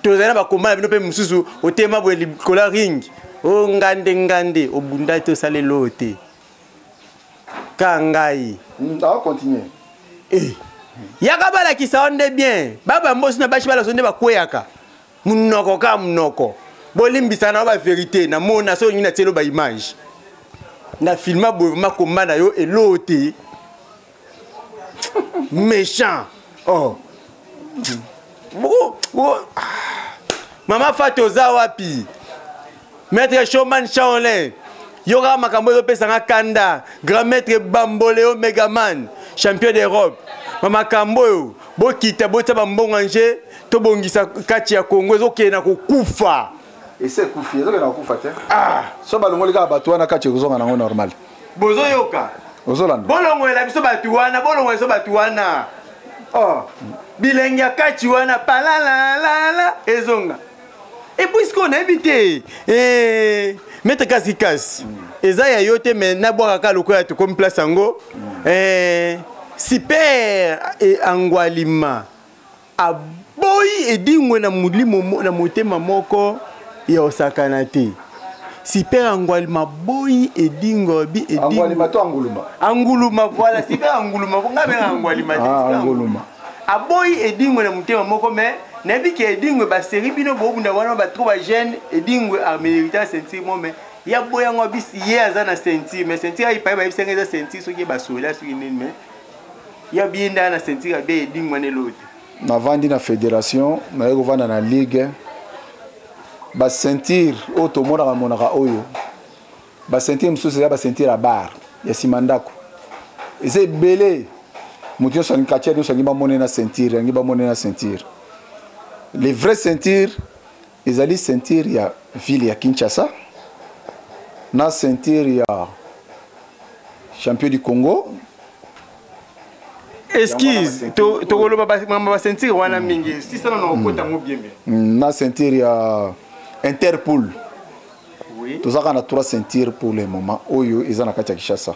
Tozali na bakomba na bino mpe mosusu, otema boye likolo ya ring, o ngande ngande, obunda te, osala eloo te, ka ngai.
Akocontinue.
Eh. Yaka balakisa yo nde bien, babambosi na bashi balaso nde bakweyaka munoko kaka munoko. Bolimbisaka na yo bavérité, namona soki olingi natielo baimage na filma boye, makomba na yo eloo te, méchant. Oh. Boko, boko. Mama Fati, oza wapi? Maître Showman Shaolin, yo kaka makambo ezopesanga kanda. Grand maître Bamboleo Megaman, champion d'Europe, makambo oyo bokita, botia bambongo anje, tobongisa kati ya Congo ezokende na kokufa.
Ese ekufi, ezokende na kokufa te. Ah. So balongoli kaka bato wana, kati ekozonga nango normal.
Bozoyoka?
Ozolanda?
Bolongolela biso bato wana, bolongolela biso bato wana. Oh. Bilenge ya kati wana palalalala ezonga. Et puis sikoyo nayebi te, eh, maître kasi kasi eza ya yo te, mais nabwaka kaka lokola tokomi place yango. Eh, super eh, Angwalima aboyi edingwe na molimo na motema moko ya osakana te. Super Angwalima aboyi edingwe bi
edingwe. Angwalima to Anguluma?
Anguluma, voilà, super Anguluma, nga benga Angwalima te.
Ah, Anguluma.
Aboyi edingwe na motema moko, mais nayebi ke edingwe baseri bino bobunda wana batro bajeune, edingwe amérita ceinture mo, mais ya boyango bisi ye aza na ceinture, mais ceinture ayipaye bayebisanga eza ceinture soki basola soki nini, mais ya biye nde na ceinture abe edingwe wana eloo te.
Navandi na fédération, naye kovanda na ligue, baceinture oyo tomonaka monaka oyo, baceinture mosusu eza baceinture ya bar ya nsima ndako, eza ebele. Moto nyonso alingi katiere nyonso, alingi bamone na ceinture, alingi bamone na ceinture. Les vraies ceinture ezali ceinture ya ville ya Kinshasa na ceinture ya champion du Congo.
Excuse, tokoloba makambo baceinture wana mingi sisana na okota yango bien bien.
Na ceinture ya Interpol. Tozaka na trois ceintures pour le moment oyo eza na kati ya Kinshasa.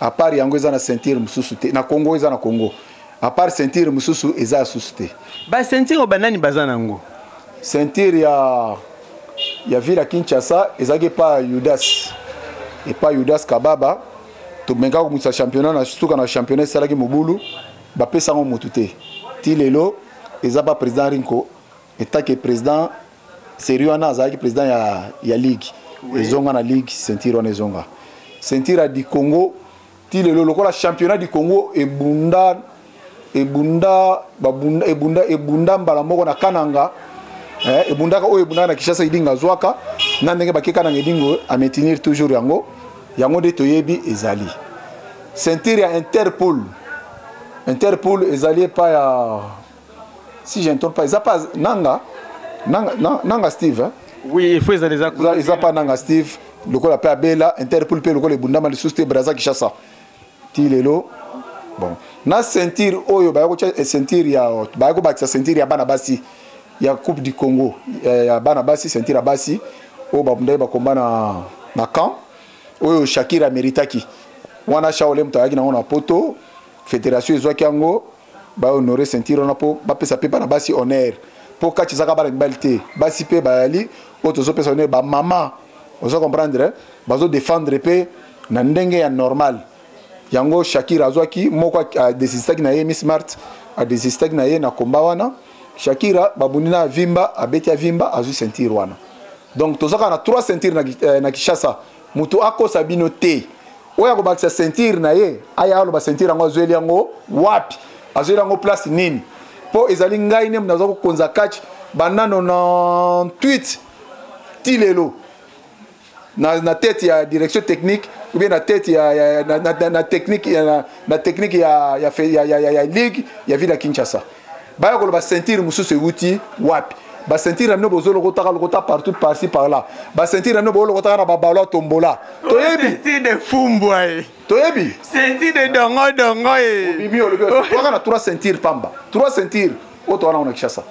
À part yango eza na ceinture mosusu te na Congo, eza na Congo. À part ceinture mosusu eza susu te.
Ba ceinture oyo banani baza nango?
Ceinture ya ville ya Kinshasa ezalaki epa Judas, epa Judas Kababa. Tomekaka komisa championnat na suka na championnat esalaki mobulu, bapesa yango motu te ti lelo. Eza pa président Rinko etake président série wana, azalaki président ya ligue. Oui. Ezonga na ligue, ceinture wana ezonga. Ceinture ya du Congo ti lelo, lokola championnat du Congo ebunda, ebunda, babunda, ebunda, ebunda mbala moko na Kananga, ebundaka oyo ebundaka na Kinshasa, Edingo azwaka na ndenge bake Kananga, Edingo amaintenir toujours yango. Yango nde toyebi ezali ceinture ya Interpol. Interpol ezali epai ya, si je ne trompe pas, eza pa Nanga Steve, hein?
Oui, il faut ezala, eza.
Eza pa Nanga Steve. Lokola mpe abela, Interpol mpe lokola ebundama lisusu te, Braza Kinshasa ti lelo. Bon, na ceinture oyo baya kotia ceinture ya, baya kobakisa ceinture ya bana basi ya Coupe du Congo ya bana basi, ceinture ya basi oyo babundaki bakomba na camp oyo Shakira ameritaki wana. Shaole moto ayaki nango na Poto, fédération ezwaki yango, bahonore ceinture wana mpo bapesa mpe bana basi honneur, mpo kati ezaka bana mibali te, basi mpe bayali oyo tozopesa honneur. Bamama, ozo comprendre, bazodefendre mpe na ndenge ya normal. Yango Shakira azwaki moko, adesistaki na ye. Miss Mart adesistaki na ye na komba wana. Shakira babundi na Avimba, abeti Avimba, azwi ceinture wana. Donc toza kaka na trois ceinture na Kinshasa. Moto akosa bino te. Oyo akobakisa ceinture na ye, aya aloba ceinture yango azweli yango wapi, azweli yango place nini, mpo ezali ngai nde naza kokonza catch banda 98 ti lelo na tête ya direction technique ou bien na tête ya na technique ya, na technique ya ligue ya ville ya Kinshasa. Baya koloba ceinture mosusu ewuti wapi. Baceinture na bino bozolokotaka lokota partout, par-ci par-là. Baceinture na bino bolokotaka na babalo ya tombola, toyebi.
Ceinture de fumbwa e.
Toyebi.
Ceinture de dongo dongo e.
Obimi, olobi toaka na trois ceinture pamba, trois ceinture oyo towana na Kinshasa.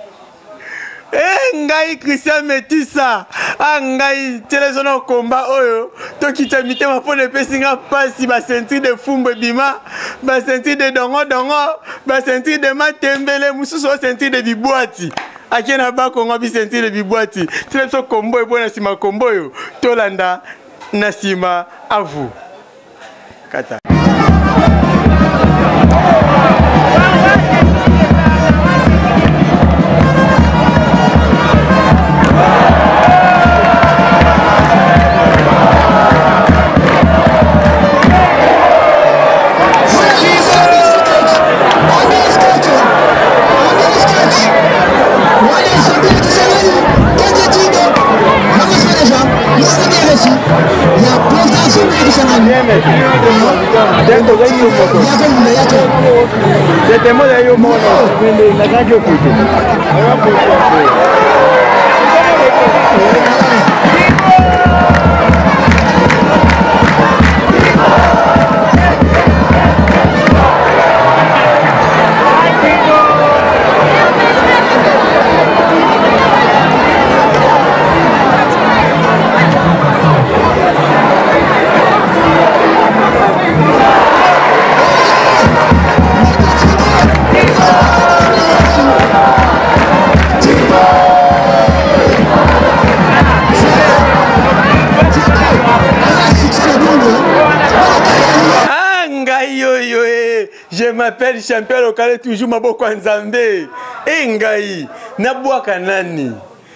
E ngai Christian Metisa, a ngai tielezo na komba oyo tokita mitema mpo na epesi nga mpasi. Baceinture de fumbu ebima, baceinture de dongo dongo, baceinture de matembele mosusu, oyo ceinture de bibwati ake na bakongo, biceinture de bibwati. Tina biso kombo eboye na nsima, kombo oyo tolanda na nsima. À vous kata. Ah, ngai oyo e, je m'appelle champion local, toujours maboko ya Nzambe. E ngai nabwaka nani,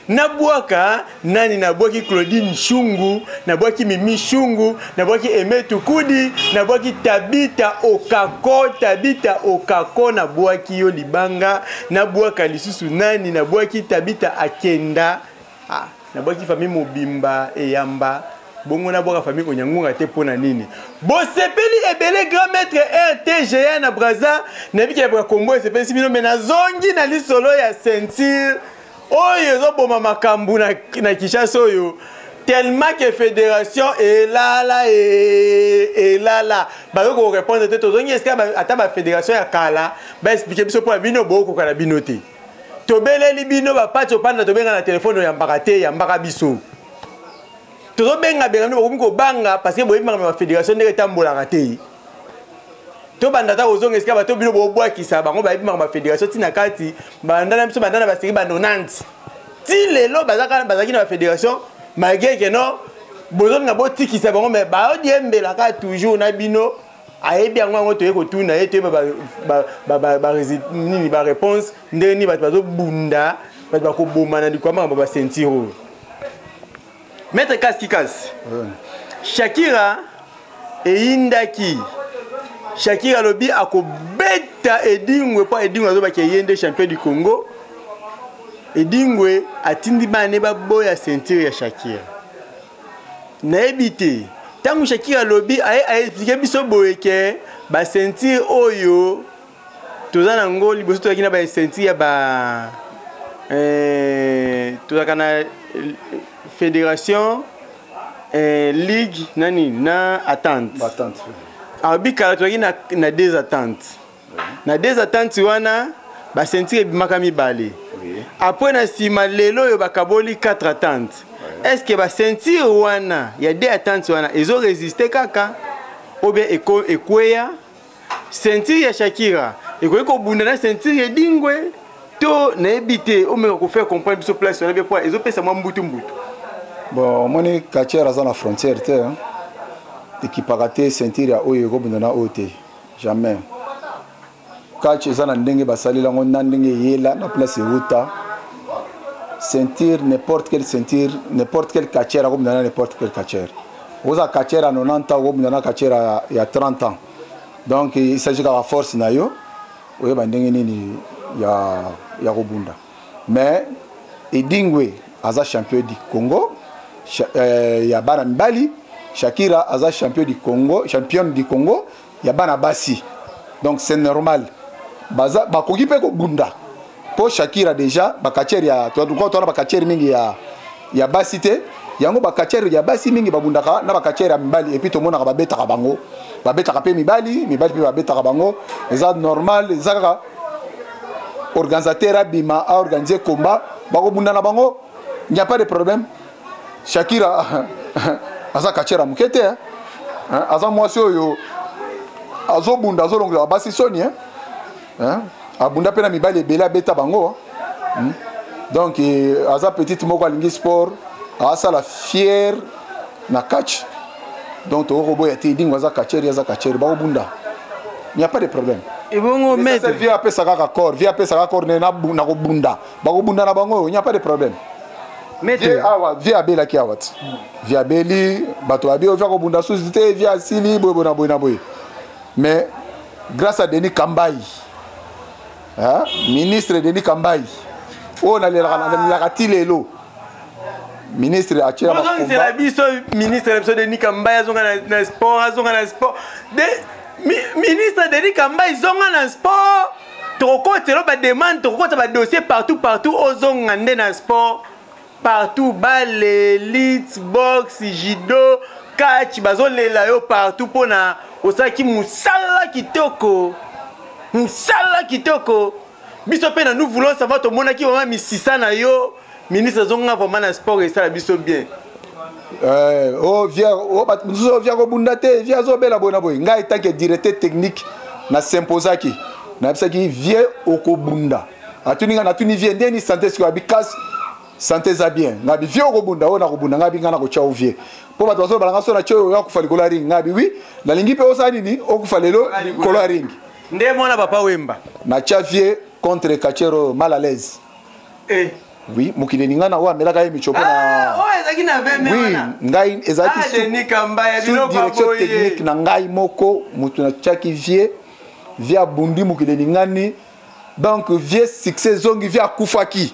nabwaka nani? Nabwaki Claudine Shungu, nabwaki Mimi Shungu, nabwaki Eme Tukudi, nabwaki Tabita Okako. Tabita Okako, nabwaki yo libanga. Nabwaka lisusu nani? Nabwaki Tabita Akenda. Ah, nabwaki famille mobimba eyamba bongo. Nabwaka famille Onyangunga te. Mpo na nini bosepeli ebele? Grand maître RTGA na Braza, nayebiki ya kombo esepelisi bino. Me nazongi na lisolo ya ceinture oyo ezoboma makambo na Kinshasa oyo, tellement que fédération elala elala, bakoki korépondre te. Tozongi esika ata bafédération ya kala baexplike biso mpo ya bino bokokoka na bino te. Tobeleli bino bapati opanda, tobenga na telefone, oyambaka te, yambaka biso. Tozobenga benga bino, bokomi kobanga parce que boyebi makambo ya bafédération ndenge etambolaka te. Tobanda ata kozonga esika bato bino bobwakisa bango, bayebi makambo ya fédération ntina kati. Banda na biso, banda na baseri ba 90 ti lelo, bazalaki na bafédération, malgré que non, bozolinga botikisa bango, mais baodiembelaka toujours na bino. Ayebi yango. Yango toye kotuna ye, toyeba nini baréponse, ndenge nini bato bazobunda, bato bakoboma na likwa makambo baceinture oyo. Maître Kaski Kasi, Shakira eyindaki. Shakira alobi akobeta Edingwe mpo Edingwe azobaki eye nde champion du Congo. Edingwe atindi bana ne baboya ceinture ya Shakira. Nayebi te, ntango Shakira alobi, aye aexpliquer biso boye ke baceinture oyo toza nango liboso, tozalaki na baceinture ya ba tozalaka na fédération, ligue nani na attente. Alobi kala tozalaki na deux attentes. Na deux attentes wana, baceinture ebimaka mibale. Après, na nsima, lelo oyo bakaboli quatre attentes. Est ce que baceinture wana ya deux attentes wana ezoresiste kaka ou bien ekweya? Ceinture ya Shakira ekoki kobunda na ceinture ya Edingwe to? Nayebi te, omeka kofaire comprendre biso place wana bien, po ezopesa mwa mbutu mbutu.
Bon, omoni, catcheur aza na frontière te. Ekipaka te ceinture ya oyo ekobunda na oyo te, jamais. Catch eza na ndenge basaleli yango, na ndenge eyela na place euta. Ceinture, n'importe quelle ceinture, n'importe quel catcheur akobunda na n'importe quel catcheur. Oza catcheur ya 90 ans, okobunda na catcheur ya 30 ans. Donc il s'agit kaka force na yo, oyeba ndenge nini ya kobunda. Mais Edingwe aza champion du Congo ya bana mibali, Shakira aza champion du Congo, championne du Congo ya bana basi. Donc c'est normal, baza bakoki mpe kobunda, mpo Shakira déjà bacatcheur ya twana, bacatcheur mingi ya basi te. Yango bacatcheur ya basi mingi babundaka na bacatcheur ya mibali, et puis tomonaka babetaka bango, babetaka mpe mibali, mibali mpe babetaka bango. Eza normal, eza kaka organisateur abima aorganiser combat, bakobunda na bango, il n'y a pas de problème. Shakira aza catcheur ya moke te, aza mwasi oyo azobunda, azolongola basi soni. Abunda mpe na mibali ebele, abeta bango. Donc aza petite moko alingi sport, asala fier na catch. Donc tokokoboya te, Edingo aza catcheur, ye aza catcheur, bakobunda, il n'y a pas de problème.
Ebongo maître?
Vieux apesa kaka corps, vieux apesa kaka corps na kobunda, bakobunda na bango, il n'y a pas de problème.
Maître.
Awa vieux abelaki awa ti vieux abeli, bato babi oyo vieux akobunda susu te, vieux asili boye boye na boye na boye. Mais grâce à Denis Kambai, hein? Ministre Denis Kambai oyo nalelaka ti lelo, ministre
atiela biso, ministre na biso Denis Kambai azonga na sport, azonga na sport. Ministre Denis Kambai, zonga na sport. Tokokotela bademande, tokokota badossier partout partout, ozonga nde na sport partout. Bale, lutte, boxe, judo, catch, bazolela yo partout mpona osalaki mosala kitoko, mosala kitoko. Biso mpe na nous voulons savoir, tomonaki vraiment misisa na yo. Ministre, azonga vraiment na sport, esala biso bien.
Oh, vieux, oh, bato mosusu, vieux akobunda te, vieux azobela boye na boye. Ngai tant que directeur technique na s'imposaki, nayebisaki vieux okobunda. Atuni ngai, natuni vieux ndeni santé sikoyo, abi kasi santé eza bien. Ngai abi vieux okobunda, oyo nakobunda. Ngai abi ngai nakotya o vieux, mpo bato bazolobala ngai so na tie oyo akufa likolo ya ring. Ngai abi oui, nalingi mpe osala nini, okufa lelo likolo ya ring.
Nde mwana papa Wemba.
Natya vieux contre catcheur oyo mal à l'aise.
Eh.
Oui, mokili elinga na oyo amelaka ye michopo na
oyo ezalaki na
oui, ngai ezalaki sous direction technique na ngai moko moto natiaki vieux. Vieux abundi, mokili elingani. Donc vieux succès ezongi. Vieux akufaki,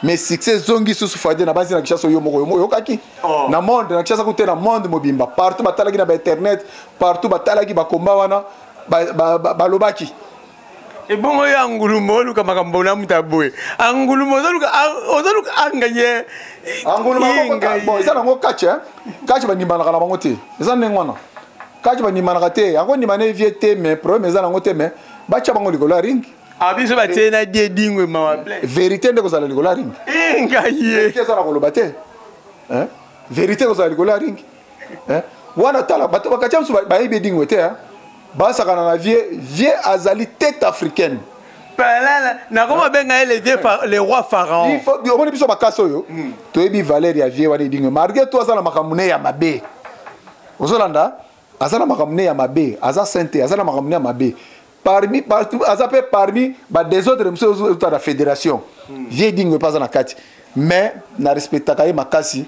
mais succès ezongi susu fade na basi na Kinshasa. Oyo moko oyokaki na monde, na Kinshasa kute, na monde mobimba, partout batalaki na bainternet, partout batalaki bakomba wana, balobaki.
Ebongo yo angulumo oluka makambo na mutu aboye, angulumo ozoluka angaye.
Bon, eza nango catch, catch bandimanaka na bango te. Eza ndenge wana, catch bandimanaka te. Akondima na vieux te, mais problème eza nango te, mais batya bango likolo ya ring.
Biso batie na die Dingwe mawa.
Vérité nde kozala likolo ya ring.
Ngai ye.
Eza na koloba te, vérité kozala likolo ya ring wana. Tala, bato bakatia mosusu bayebi Edingwe te. Basakana na vieux, vieux azali tête africaine.
Palala, nakoma benga ye le vieux le roi pharaon.
Il faut omoni biso bakasi oyo toyebi valeur ya vieux wana edingwe malgré tout aza na makambo ne ya mabe. Ozolanda aza na makambo ne ya mabe, aza saint te, aza na makambo ne ya mabe. Parmi partout aza pe parmi ba désordre mosusu euta na fédération. Vieux edingwe mpe aza na kati. Mais na respectaka ye makasi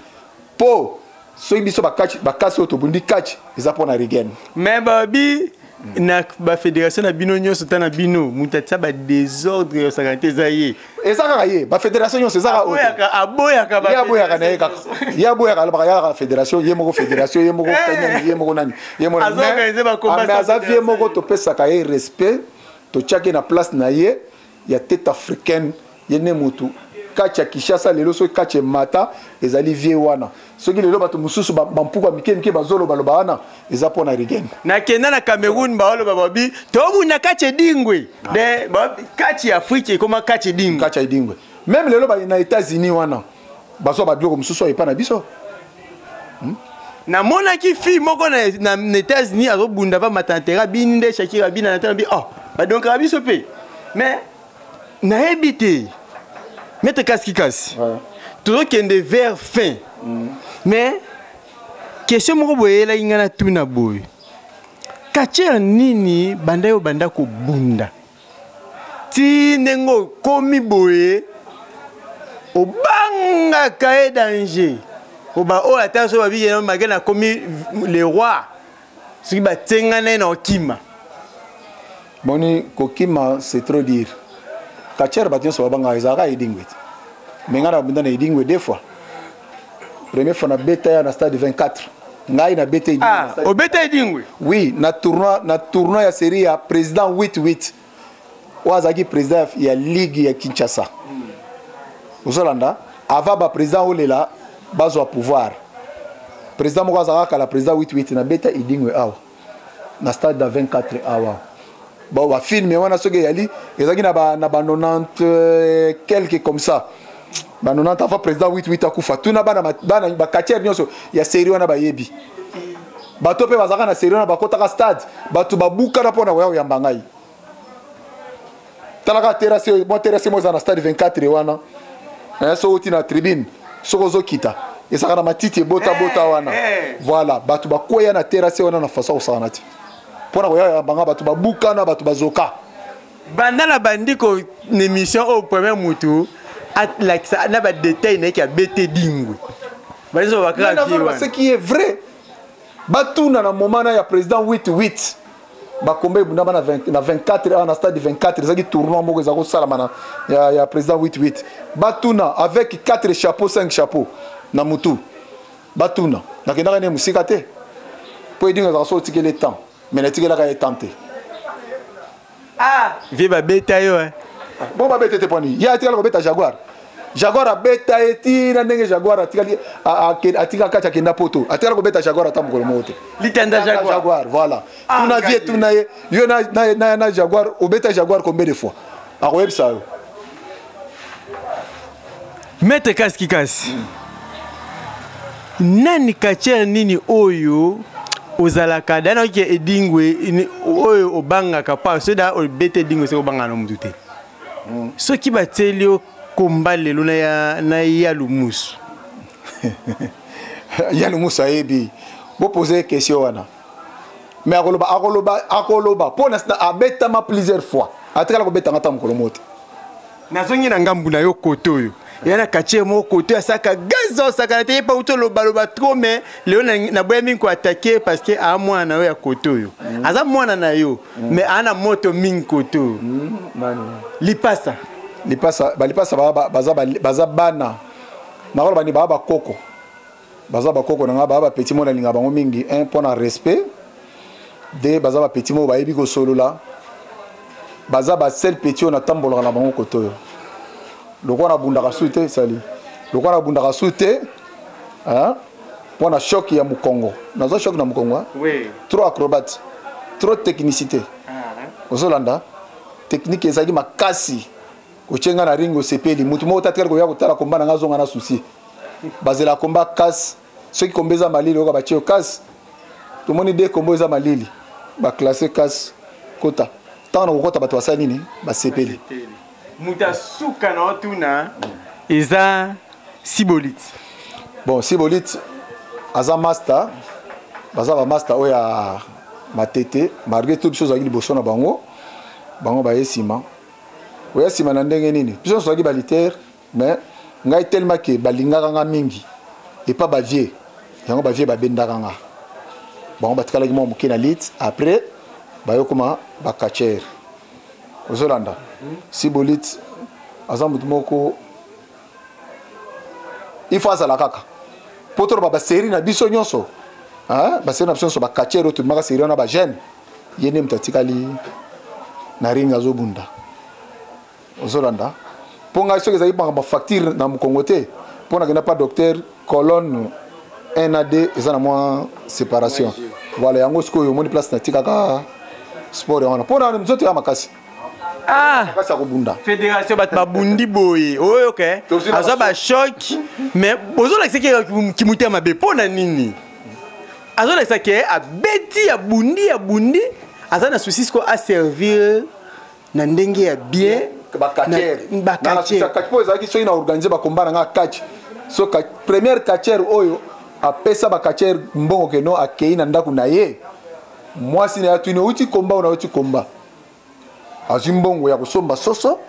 po soki biso bakasi oyo tobundi catch eza mpo na Reagan.
Mais babi na ba fédération na bino nyonso ta na bino moto atia ba désordre osaka te eza ye.
Eza kaka ye, ba fédération nyonso eza kaka oyo.
Aboyaka
ba ye aboyaka na ye kaka. Ye aboyaka alobaka yaka fédération, ye moko fédération, ye moko kanyani, ye moko nani, ye moko nani.
Azo organiser ba combat
Mais aza vie moko topesaka ye respect, totiaki na place na ye ya tête africaine, ye nde motu kati ya Kinshasa lelo soki kati emata ezali vie wana. Soki lelo bato mosusu bampuku ya mike mike bazoloba loba wana eza mpo na Reagan.
Nakenda na Cameroun baoloba babi tobunda kati edingwe. De babi kati ya Afrique ekoma kati edingwe.
Kati ya edingwe. Même lelo ba na États-Unis wana bazwa ba biloko mosusu epa na biso.
Namonaki fille moko na États-Unis azobunda va matantera binde Shakira bina na tana bi oh badonkaka biso pe. Mais nayebi te maître Kaski Kasi. Tozokende vers fin. Mais question moko boye eyelaki ngai na tuna boye. Catcheur nini banda yo banda kobunda? Ti ndenge okomi boye obangaka ye danger. Oba oyo ata so babiki na malgré nakomi le roi. Soki batenga na ye na okima.
Boni kokima c'est trop dire. Catcheur bato nyonso babangaka ezalaka Edingwe te. Mais ngai nabunda na Edingwe deux fois. Première fois na beta ya na stade 24. Ngai na beta Edingwe.
Ah, obeta Edingwe?
Oui, na tournoi ya série ya président 8-8. Oyo azalaki président ya ligue ya Kinshasa. Ozolanda, avant ba président olela bazwa pouvoir. Président moko azalaka kala président 8-8 na beta Edingwe awa. Na stade da 24 awa. Bon, ba film wana soki eyali ezalaki na ba, na ba 90 quelque comme ça. Ba 90 avant président 8-8 akufa. Tuna bana ma, bana ba quartier nyonso ya série wana bayebi. Bato pe bazalaka na série wana bakotaka stade, bato babukana mpona koya koyamba ngai. Talaka terrasse, mwa terrasse moko eza na stade 24 wana. Hein, soki oti na tribune, soki ozokita, ezalaka na matiti ebota bota wana. Voilà, bato bakweya na terrasse wana na façon kosakana te. Mpona koya koyamba ngai, bato babukana, bato bazoka.
Banda na bandi ko na émission oyo premier mutu alakisa na ba détail na ye ki abete dingwe. Bazo ba kaka
Non, non,
vie wana.
ce qui est vrai, batuna na moment na ya président 8-8. Bakombe ebundama na vingt, na 24, ah, na stade 24, ezalaki tournoi moko ezalaki kosalama na, ya, ya président 8-8. Batuna avec 4 chapeaux, 5 chapeaux na mutu. Batuna, nakendaka ne mosika te. Po edinga ezalaka so otikeli temps, mais natikelaka ye temps te.
Ah, vie babeta yo, hein.
Bon, babeta te poni. Ye atikala kobeta Jaguar. Jaguar abeta ye ti na ndenge Jaguar atikali, a, a, ke, atika kati akenda poto. Atikala kobeta Jaguar ata mokolo moko te.
Litanda Jaguar.
Jaguar, voilà.
Ah,
Tuna vie,
ngadi.
tuna ye. Yo na, na, na, na Jaguar, obeta Jaguar combien de fois? Akoyebisa yo.
Maître Kaski Kasi. Nani catcheur nini oyo ozalaka dana oke edingwe oyo obangaka pa soki da obete edingwe soki obangaka na mutu te. Soki batieli yo komba lelo na ya, na ya lumusu.
Ya lumusu ayebi. Bo poser question wana. Mais akoloba, akoloba, akoloba. Po na abetama plusieurs fois. Atikala kobetanga ata mokolo moko te.
Nazongi na ngambu na yo kote oyo. Ya na quartier moko kote asaka gaz osaka te pa uto loba loba trop mais leo na boya mingi ko attaquer parce que a mwana na yo ya kote oyo. Aza mwana na yo mais ana moto mingi kote oyo.
Nani?
Lipasa.
Lipasa, ba lipasa ba, ba, baza, ba, baza bana. Na koloba ni ba ba koko. Baza ba koko na nga ba ba petit mona linga bango mingi un point na respect. Deux baza ba petit mo ba yebi ko solola. Baza ba seul petit on atambolaka na bango kote oyo. Lokola nabundaka su te, sali. Lokola nabundaka su te, hein? Mpo na choc ya mokongo. Nazwa choc na mokongo, hein?
Oui.
Trop acrobate, trop technicité. Ozolanda? Technique ezalaki makasi. Otie nga na ring osepeli. Mutu moko tatikali koya kotala komba na nga zonga na souci. Bazela komba casse. Soki komba eza malili, oyoka batie yo casse. Tomoni deux kombo eza malili. Baclasse kasi kota ntango na kokota, bato basali nini? Basepeli.
Moto asuka na otuna eza Sibolit.
Bon, Sibolit aza master, baza bamaster oyo ya Matete. Malgré tout, biso ozalaki liboso na bango, bango baye nsima. Oya nsima na ndenge nini? Biso nyonso tozalaki balutteurs, mais ngai, tellement ke balingaka nga mingi epa bavieux yango, bavieux babendaka nga, bango batikalaki mwa moke na lutte, après bayokoma bacatcheurs. Ozolanda, Sibolit aza motu moko, il faut azala kaka mpo toloba basérie na biso nyonso, basérie na biso nyonso, bacatcheurs oyo tobimaka série wana, bajeune, ye nde moto atikali na ring azobunda. Ozolanda, mpo ngai soki ezali makambo facture na mokongo te, mpo nakenda pa docteur, colonne 1 na 2 eza na mwa séparation. Voilà, yango sikoyo omoni place natikaka sport yango wana, mpo na nzoto ya makasi.
Ah!
Makasi ya kobunda.
Fédération, bato babundi boye, oyo ke azwa bachoc, mais bozolakisa ke kimutema mabe. Mpo na nini azolakisa ke abeti, abundi, abundi, aza na souci siko aservir na ndenge ya bien?
Bacatcheurs mpo ezalaki soki na organise bacombat na nga catch, so première catcheur oyo apesa bacatcheurs mbongo, keno akei na ndako na ye, mwasi na ye atuni: "Outi combat?" "Oyo nauti combat." Azwi mbongo ya kosomba soso,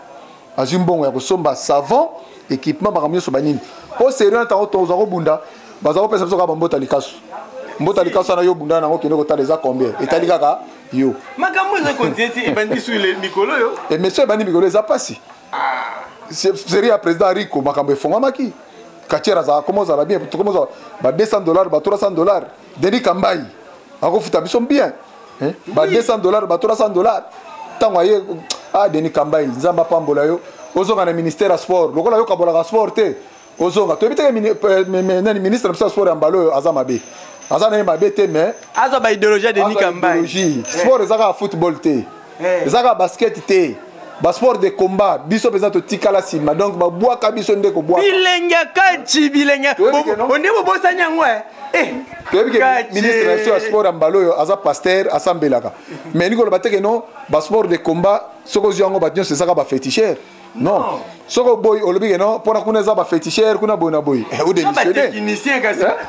azwi mbongo ya kosomba savon, équipement, makambo nyonso banini. Mpo série wana, ntango tozwa kobunda, baza kopesa biso kaka bambota likasu. Mbota likasu wana, yo bunda nango, kende kotala eza combien, etali kaka yo.
Makambo eza continue ti ebandi su mikolo oyo.
Émission ebandi mikolo, eza mpasi. Série ya président Rico, makambo efongwamaki, catcheur azalaka koma ozala bien, koma ozala ba 200 $, ba 300 $. Denis Kambai akofuta biso bien ba 200 $, ba 300 $. Ntango aye, ah, Denis Kambai, Nzambe apambola yo, ozonga na ministère ya sport lokola yo kabolaka sport te. Ozonga, toyebi teke nani ministre na biso ya sport ya mbala oyo aza mabe, aza na ye mabe te, mais
azwa baidéologie ya Denis Kambai.
Sport eza kaka football te, eza kaka basket te, basport de combat biso mpenza totikala nsima, donc babwaka biso nde kobwaka.
Bilenge ya kati, bilenge onde bobosani yango.
Toyebi ke ministre na biso ya sport ya mbala oyo aza pasteur, asambelaka, mais elingi koloba te ke non, basport de combat soki ozwi yango, bato nyonso ezaka baféticheurs. Non, soki oboyi, olobi ke non, mpona kuna eza baféticheurs, kuna boye na boye,
odémissionne.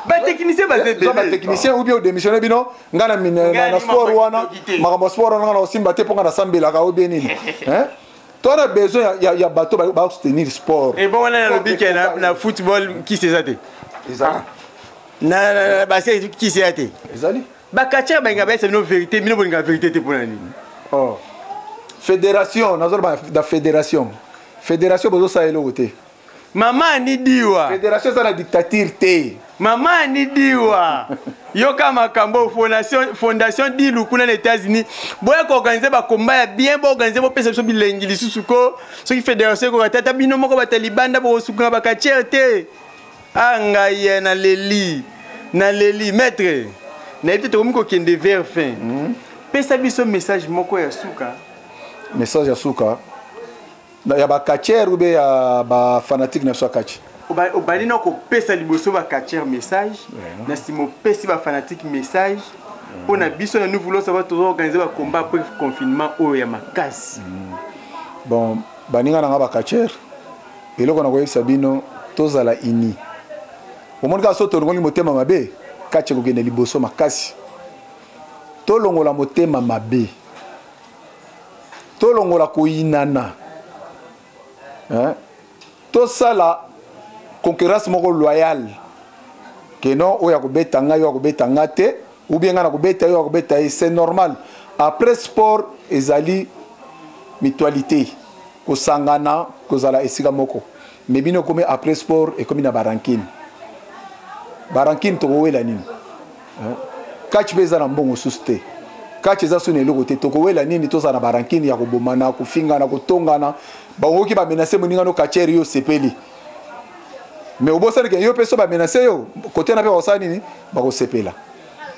Batechnicien ou bien odémissionne. Bino, ngai na sport wana, makambo ya sport wana, ngai na kosimba te mpo ngai nasambelaka ou bien nini. To na besoin ya bato basoutenir sport.
Ebongo wana nalobi ke na football kisi eza te, na basket kisi eza te?
Ezali.
Bacatcheurs balinga bayesa bino vérité, bino bolinga vérité te, mpona nini?
Oh. Fédération, nazoloba na fédération, fédération bozosala eloko te.
Mama Ani Diwa.
Fédération eza na dictature te.
Mama Ani Diwa, yoka makambo. Fondation Dilu kuna na États-Unis, boya koorganiser bacombat ya bien, boorganiser, bopesa biso bilengi lisusu ko. Soki fédération ekoka te, ata bino moko bata libanda bokosukunga bacatcheurs te. A ngai naleli, naleli. Maître, nayebi te, tokomi kokende vers fin. Pesa biso message moko ya suka.
Message ya suka ya bacatcheurs ou bien ya bafanatique na biso ya catch?
Obandi na kopesa liboso bacatcheurs message, na nsima opesi bafanatique message. Mpo na biso na nous voulons savoir, tozoorganiser bacombat après confinement oyo ya makasi.
Bon, baninga na nga bacatcheurs, eloko na koyebisa bino, tozala ini. Omoni kaka so tolongoli motema mabe, catch ekokende liboso makasi. Tolongola motema mabe, tolongola koyinana, tosala concurrence moko loyale, ke non, oyo akobeta ngai, oyo akobeta nga te, ou bien ngai nakobeta yo, akobeta ye, c'est normal. Après sport ezali mutualité, kosangana, kozala esika moko. Mais bino ekomi après sport, ekomi na barancune. Barancune tokowela nini? Catch mpe eza na mbongo susu te, catch eza so na eloko te, tokowela nini? Tozala na barancune ya kobomana, kofingana, kotongana. Bangoki bamenacer moninga no catcheur, yo osepeli, mais obosani ke yo mpe so bamenacer yo kote na mpe bakosala nini? Bakosepela.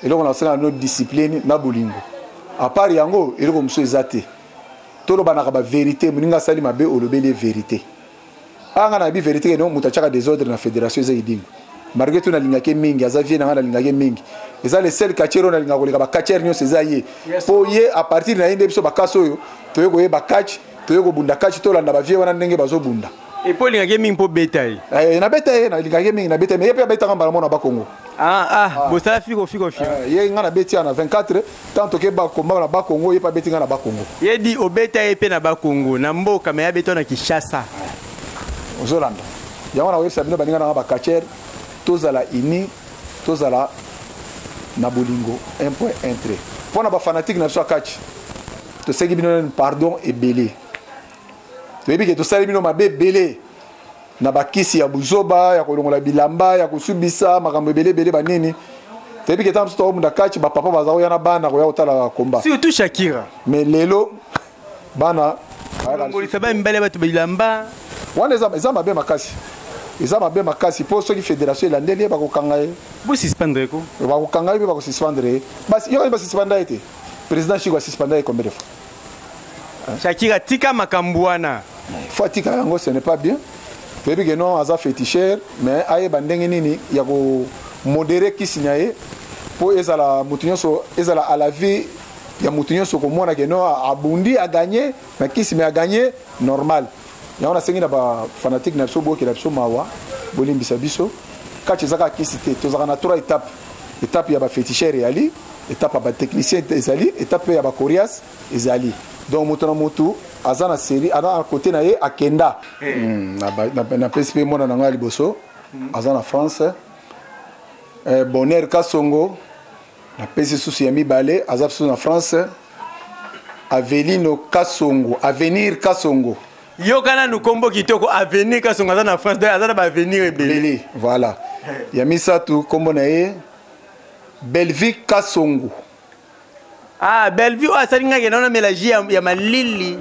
Eloko na kosala no, discipline na bolingo. À part yango, eloko mosusu eza te. Tolobanaka bavérité. Moninga asali mabe, olobeli ye vérité. Anga na yebi vérité ke no, moto atiaka désordre na fédération eza Edingo. Malgré tout, nalingaki mingi, aza vieux na nga, nalingaki mingi. Eza le seul catcheur oyo nalingaka koleka bacatcheur nyonso, eza ye, mpo ye, à partir na ye nde biso bakasi oyo toye koyeba catch, toye kobunda catch, tolanda bavieux wana ndenge bazobunda.
Epo olingaki ye mingi mpo beta ye?
Eh, nabeta ye, nalingaki ye mingi, nabeta ye, mais ye mpe abetaka mbala moko na Bakongo.
Ah, ah, bosala fiko fiko fiko.
Eh, ye nga nabeti ya na 24 tant toke bakomba na Bakongo, ye mpe abeti nga na Bakongo.
Ye di obeta ye mpe na Bakongo na mboka, mais abeta na Kinshasa.
Ozolanda yango, nakoyebisa bino, baninga nanga bacatcheur, tozala uni, tozala na bolingo, 1 point 1 trait. Mpo na bafanatike na biso ya catch, tosengi bino nani pardon ebele. Toyebi ke tosali bino mabe ebele na bakisi ya buzoba, ya kolongola bilamba, ya kosubisa makambo ebele ebele banini. Toyebi ke ntango mosusu tokobunda catch, bapapa baza koya na bana koya kotala komba.
Surtout Shakira.
Mais lelo bana
kolongolisa ba mibale bato bilamba.
Wana eza mabe makasi, eza mabe makasi, mpo soki fédération elandeli ye, bakokanga ye.
Bosuspendre ko.
Bakokanga ye mpe bakosuspendre ye. Basi yoka, basuspenda ye te. Président Chiko asuspenda ye combien de fois?
Shakira, tika makambo wana.
Faut atika yango, ce n'est pas bien. Toyebi ke non, aza féticheur, mais ayeba ndenge nini ya komodérer kisi na ye, mpo ezala motu nyonso, ezala à la vie ya motu nyonso komona ke non, abundi, aganye na kisi, mais aganye normal. Yango nasengi na bafanatike na biso, boyokela biso mawa, bolimbisa biso. Kati eza kaka kisi te, tozalaka na trois étapes: étape ya baféticheur ezali, étape ya batechnicien ezali, étape mpe ya bacorias ezali. Donc moto na motu aza na série, aza na côté na ye akenda. Napesi mpe mwana na ngai ya liboso, aza na France, Bonheur Kasongo. Napesi susu ya mibale, aza susu na France, Avelino Kasongo, Avenir Kasongo.
Yoka nanu kombo kitoko, Avenir Kasongo, aza na France, donc aza na baavenir ebele.
Ebele, voilà. Ya misato, kombo na ye Belvi Kasongo.
Ah, Bellevue oyo asali ngai kenda namela jus ya malili.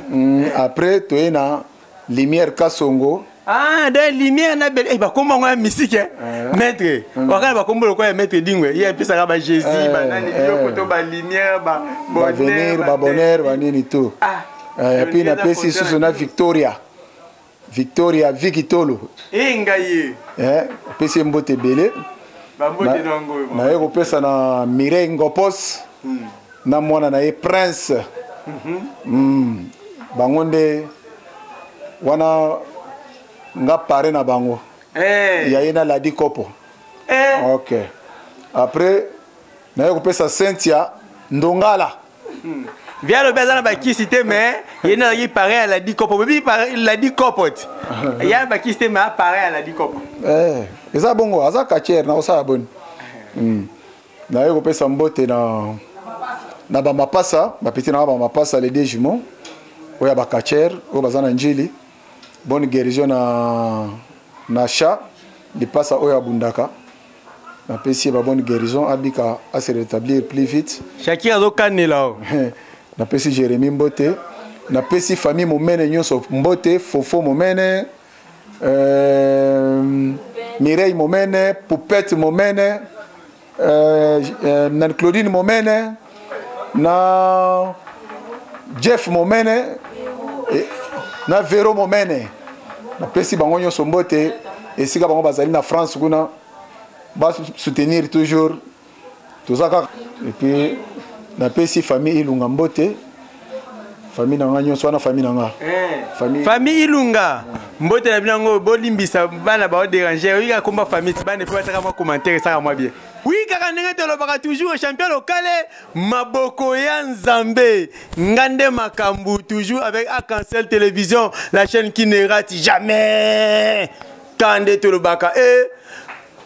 Après toye na Lumière Kasongo.
Ah, donc Lumière na Belle, eh, bakombo yango ya misike, eh. Maître wakala bakombo lokola ya maître Dingwe, ye apesaka ba Jésus, banani, biloko to balumière, ba
bavenir, babonheur, banini to.
Ah.
Et puis napesi susu na Victoria, Victoria Vikitolo.
E ngai ye.
Opesi ye mbote ebele.
Bambote nango.
Naye kopesa na Mireille Ngopos na mwana na ye Prince. Bango nde wana nga pare na bango. Ya ye na Ladi Kopo. Ok, après naye kopesa Cynthia Ndongala.
Via alobi aza na bakisi te, mais ye nde azalaki pareil ya Ladi Kopo. Boyebi Ladi Kopo te? Ya na bakisi te, mais apareil ya Ladi Kopo.
Eh, eza bongo, aza catcheur na kosala boni. Naye kopesa mbote na bamapasa, bapeti nanga bamapasa, les deux jumeaux oyo ya bacatcheur oyo baza na Njili. Bonne guérison na chat lipasa oyo abundaka. Napesi ye babonne guérison, abika, ase rétablir plus vite.
Shakira azokanela o.
Napesi Jérémi mbote, napesi famille Momene nyonso mbote, Fofo Momene, Mireille Momene, Poupette Momene, nani, Claudine Momene na Jeff Momene, na Vero Momene. Napesi bango nyonso mbote esika bango bazali na France kuna, basoutenir toujours, toza kaka. Et puis napesi famille Ilunga mbote, famille na nga nyonso wana, famille na nga.
Famille, famille Ilunga, mbote na bino yango. Bolimbisa bana baodéranger, oyi kaka komba famille ti bana epo basaka mwa commentaire, esaka mwa bien. Oui, kaka ndenge tolobaka toujours, champion lokale, maboko ya Nzambe, nga nde makambo, toujours avec Arc-en-Ciel Télévision, la chaîne qui ne rate jamais. Kaka nde tolobaka e,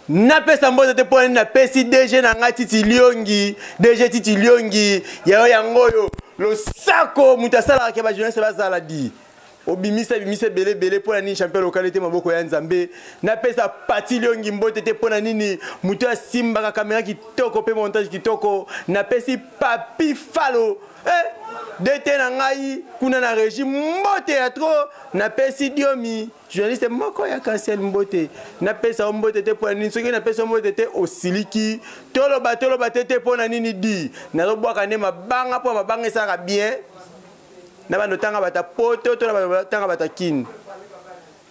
napesa mbote te mpo nini? Napesi DG na ngai Titi Liongi, DG Titi Liongi, yayo yango oyo losako, moto asalaka ke bajournaliste bazala di obimisa bimisa ebele ebele. Mpo na nini champion lokale te, maboko ya Nzambe? Napesa Pati Liongi mbote te mpo na nini? Moto asimbaka kamera kitoko mpe montage kitoko. Napesi Papi Falo, eh, DT na ngai kuna na régie, mbote ya trop. Napesi Diomi, journaliste moko ya Kansel, mbote. Napesa yo mbote te mpo na nini? Soki napesa yo mbote te, osiliki. Toloba, toloba te te mpo na nini? Di nazobwaka nde mabanga, mpo mabanga esalaka bien na bando. Tanga bata poto to na bando, tanga bata Kini.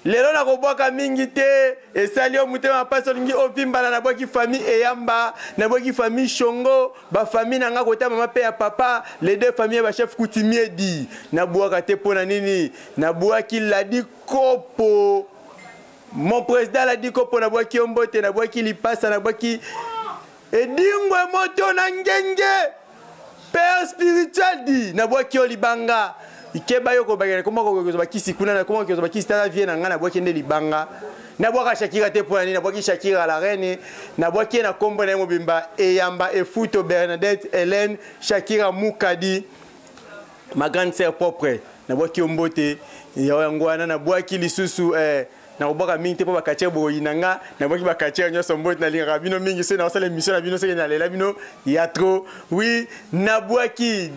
Lelo nakobwaka mingi te, esali yo motema mpasi, olingi ovimbana. Nabwaki famille Eyamba, nabwaki famille Shongo, bafamille na nga kota mama mpe ya papa, les deux familles ya bachef coutumier di. Nabwaka te mpo na nini? Nabwaki Ladi Kopo, mon président Ladi Kopo, nabwaki yo mbote. Nabwaki Lipasa, nabwaki Edingwe moto na ngenge, père spirituel di, nabwaki yo libanga. Ikeba yo kobakela koma kokozwa bakisi kuna, na koma kokozwa bakisi. Tala vie na ngai, nabwaki nde libanga. Nabwaka Shakira te mpo na nini? Nabwaki Shakira la reine, nabwaki ye na nkombo na ye mobimba, Eyamba Efuto Bernadette Hélène Shakira Mukadi, ma grande sœur propre, nabwaki yo mbote. Yango wana nabwaki lisusu nakobwaka mingi te mpo bacatcheurs boyi na nga. Nabwaki bacatcheurs nyonso mbote, nalingaka bino mingi. Soki nakosala émission na bino, soki nalela bino ya trop. Oui, nabwaki.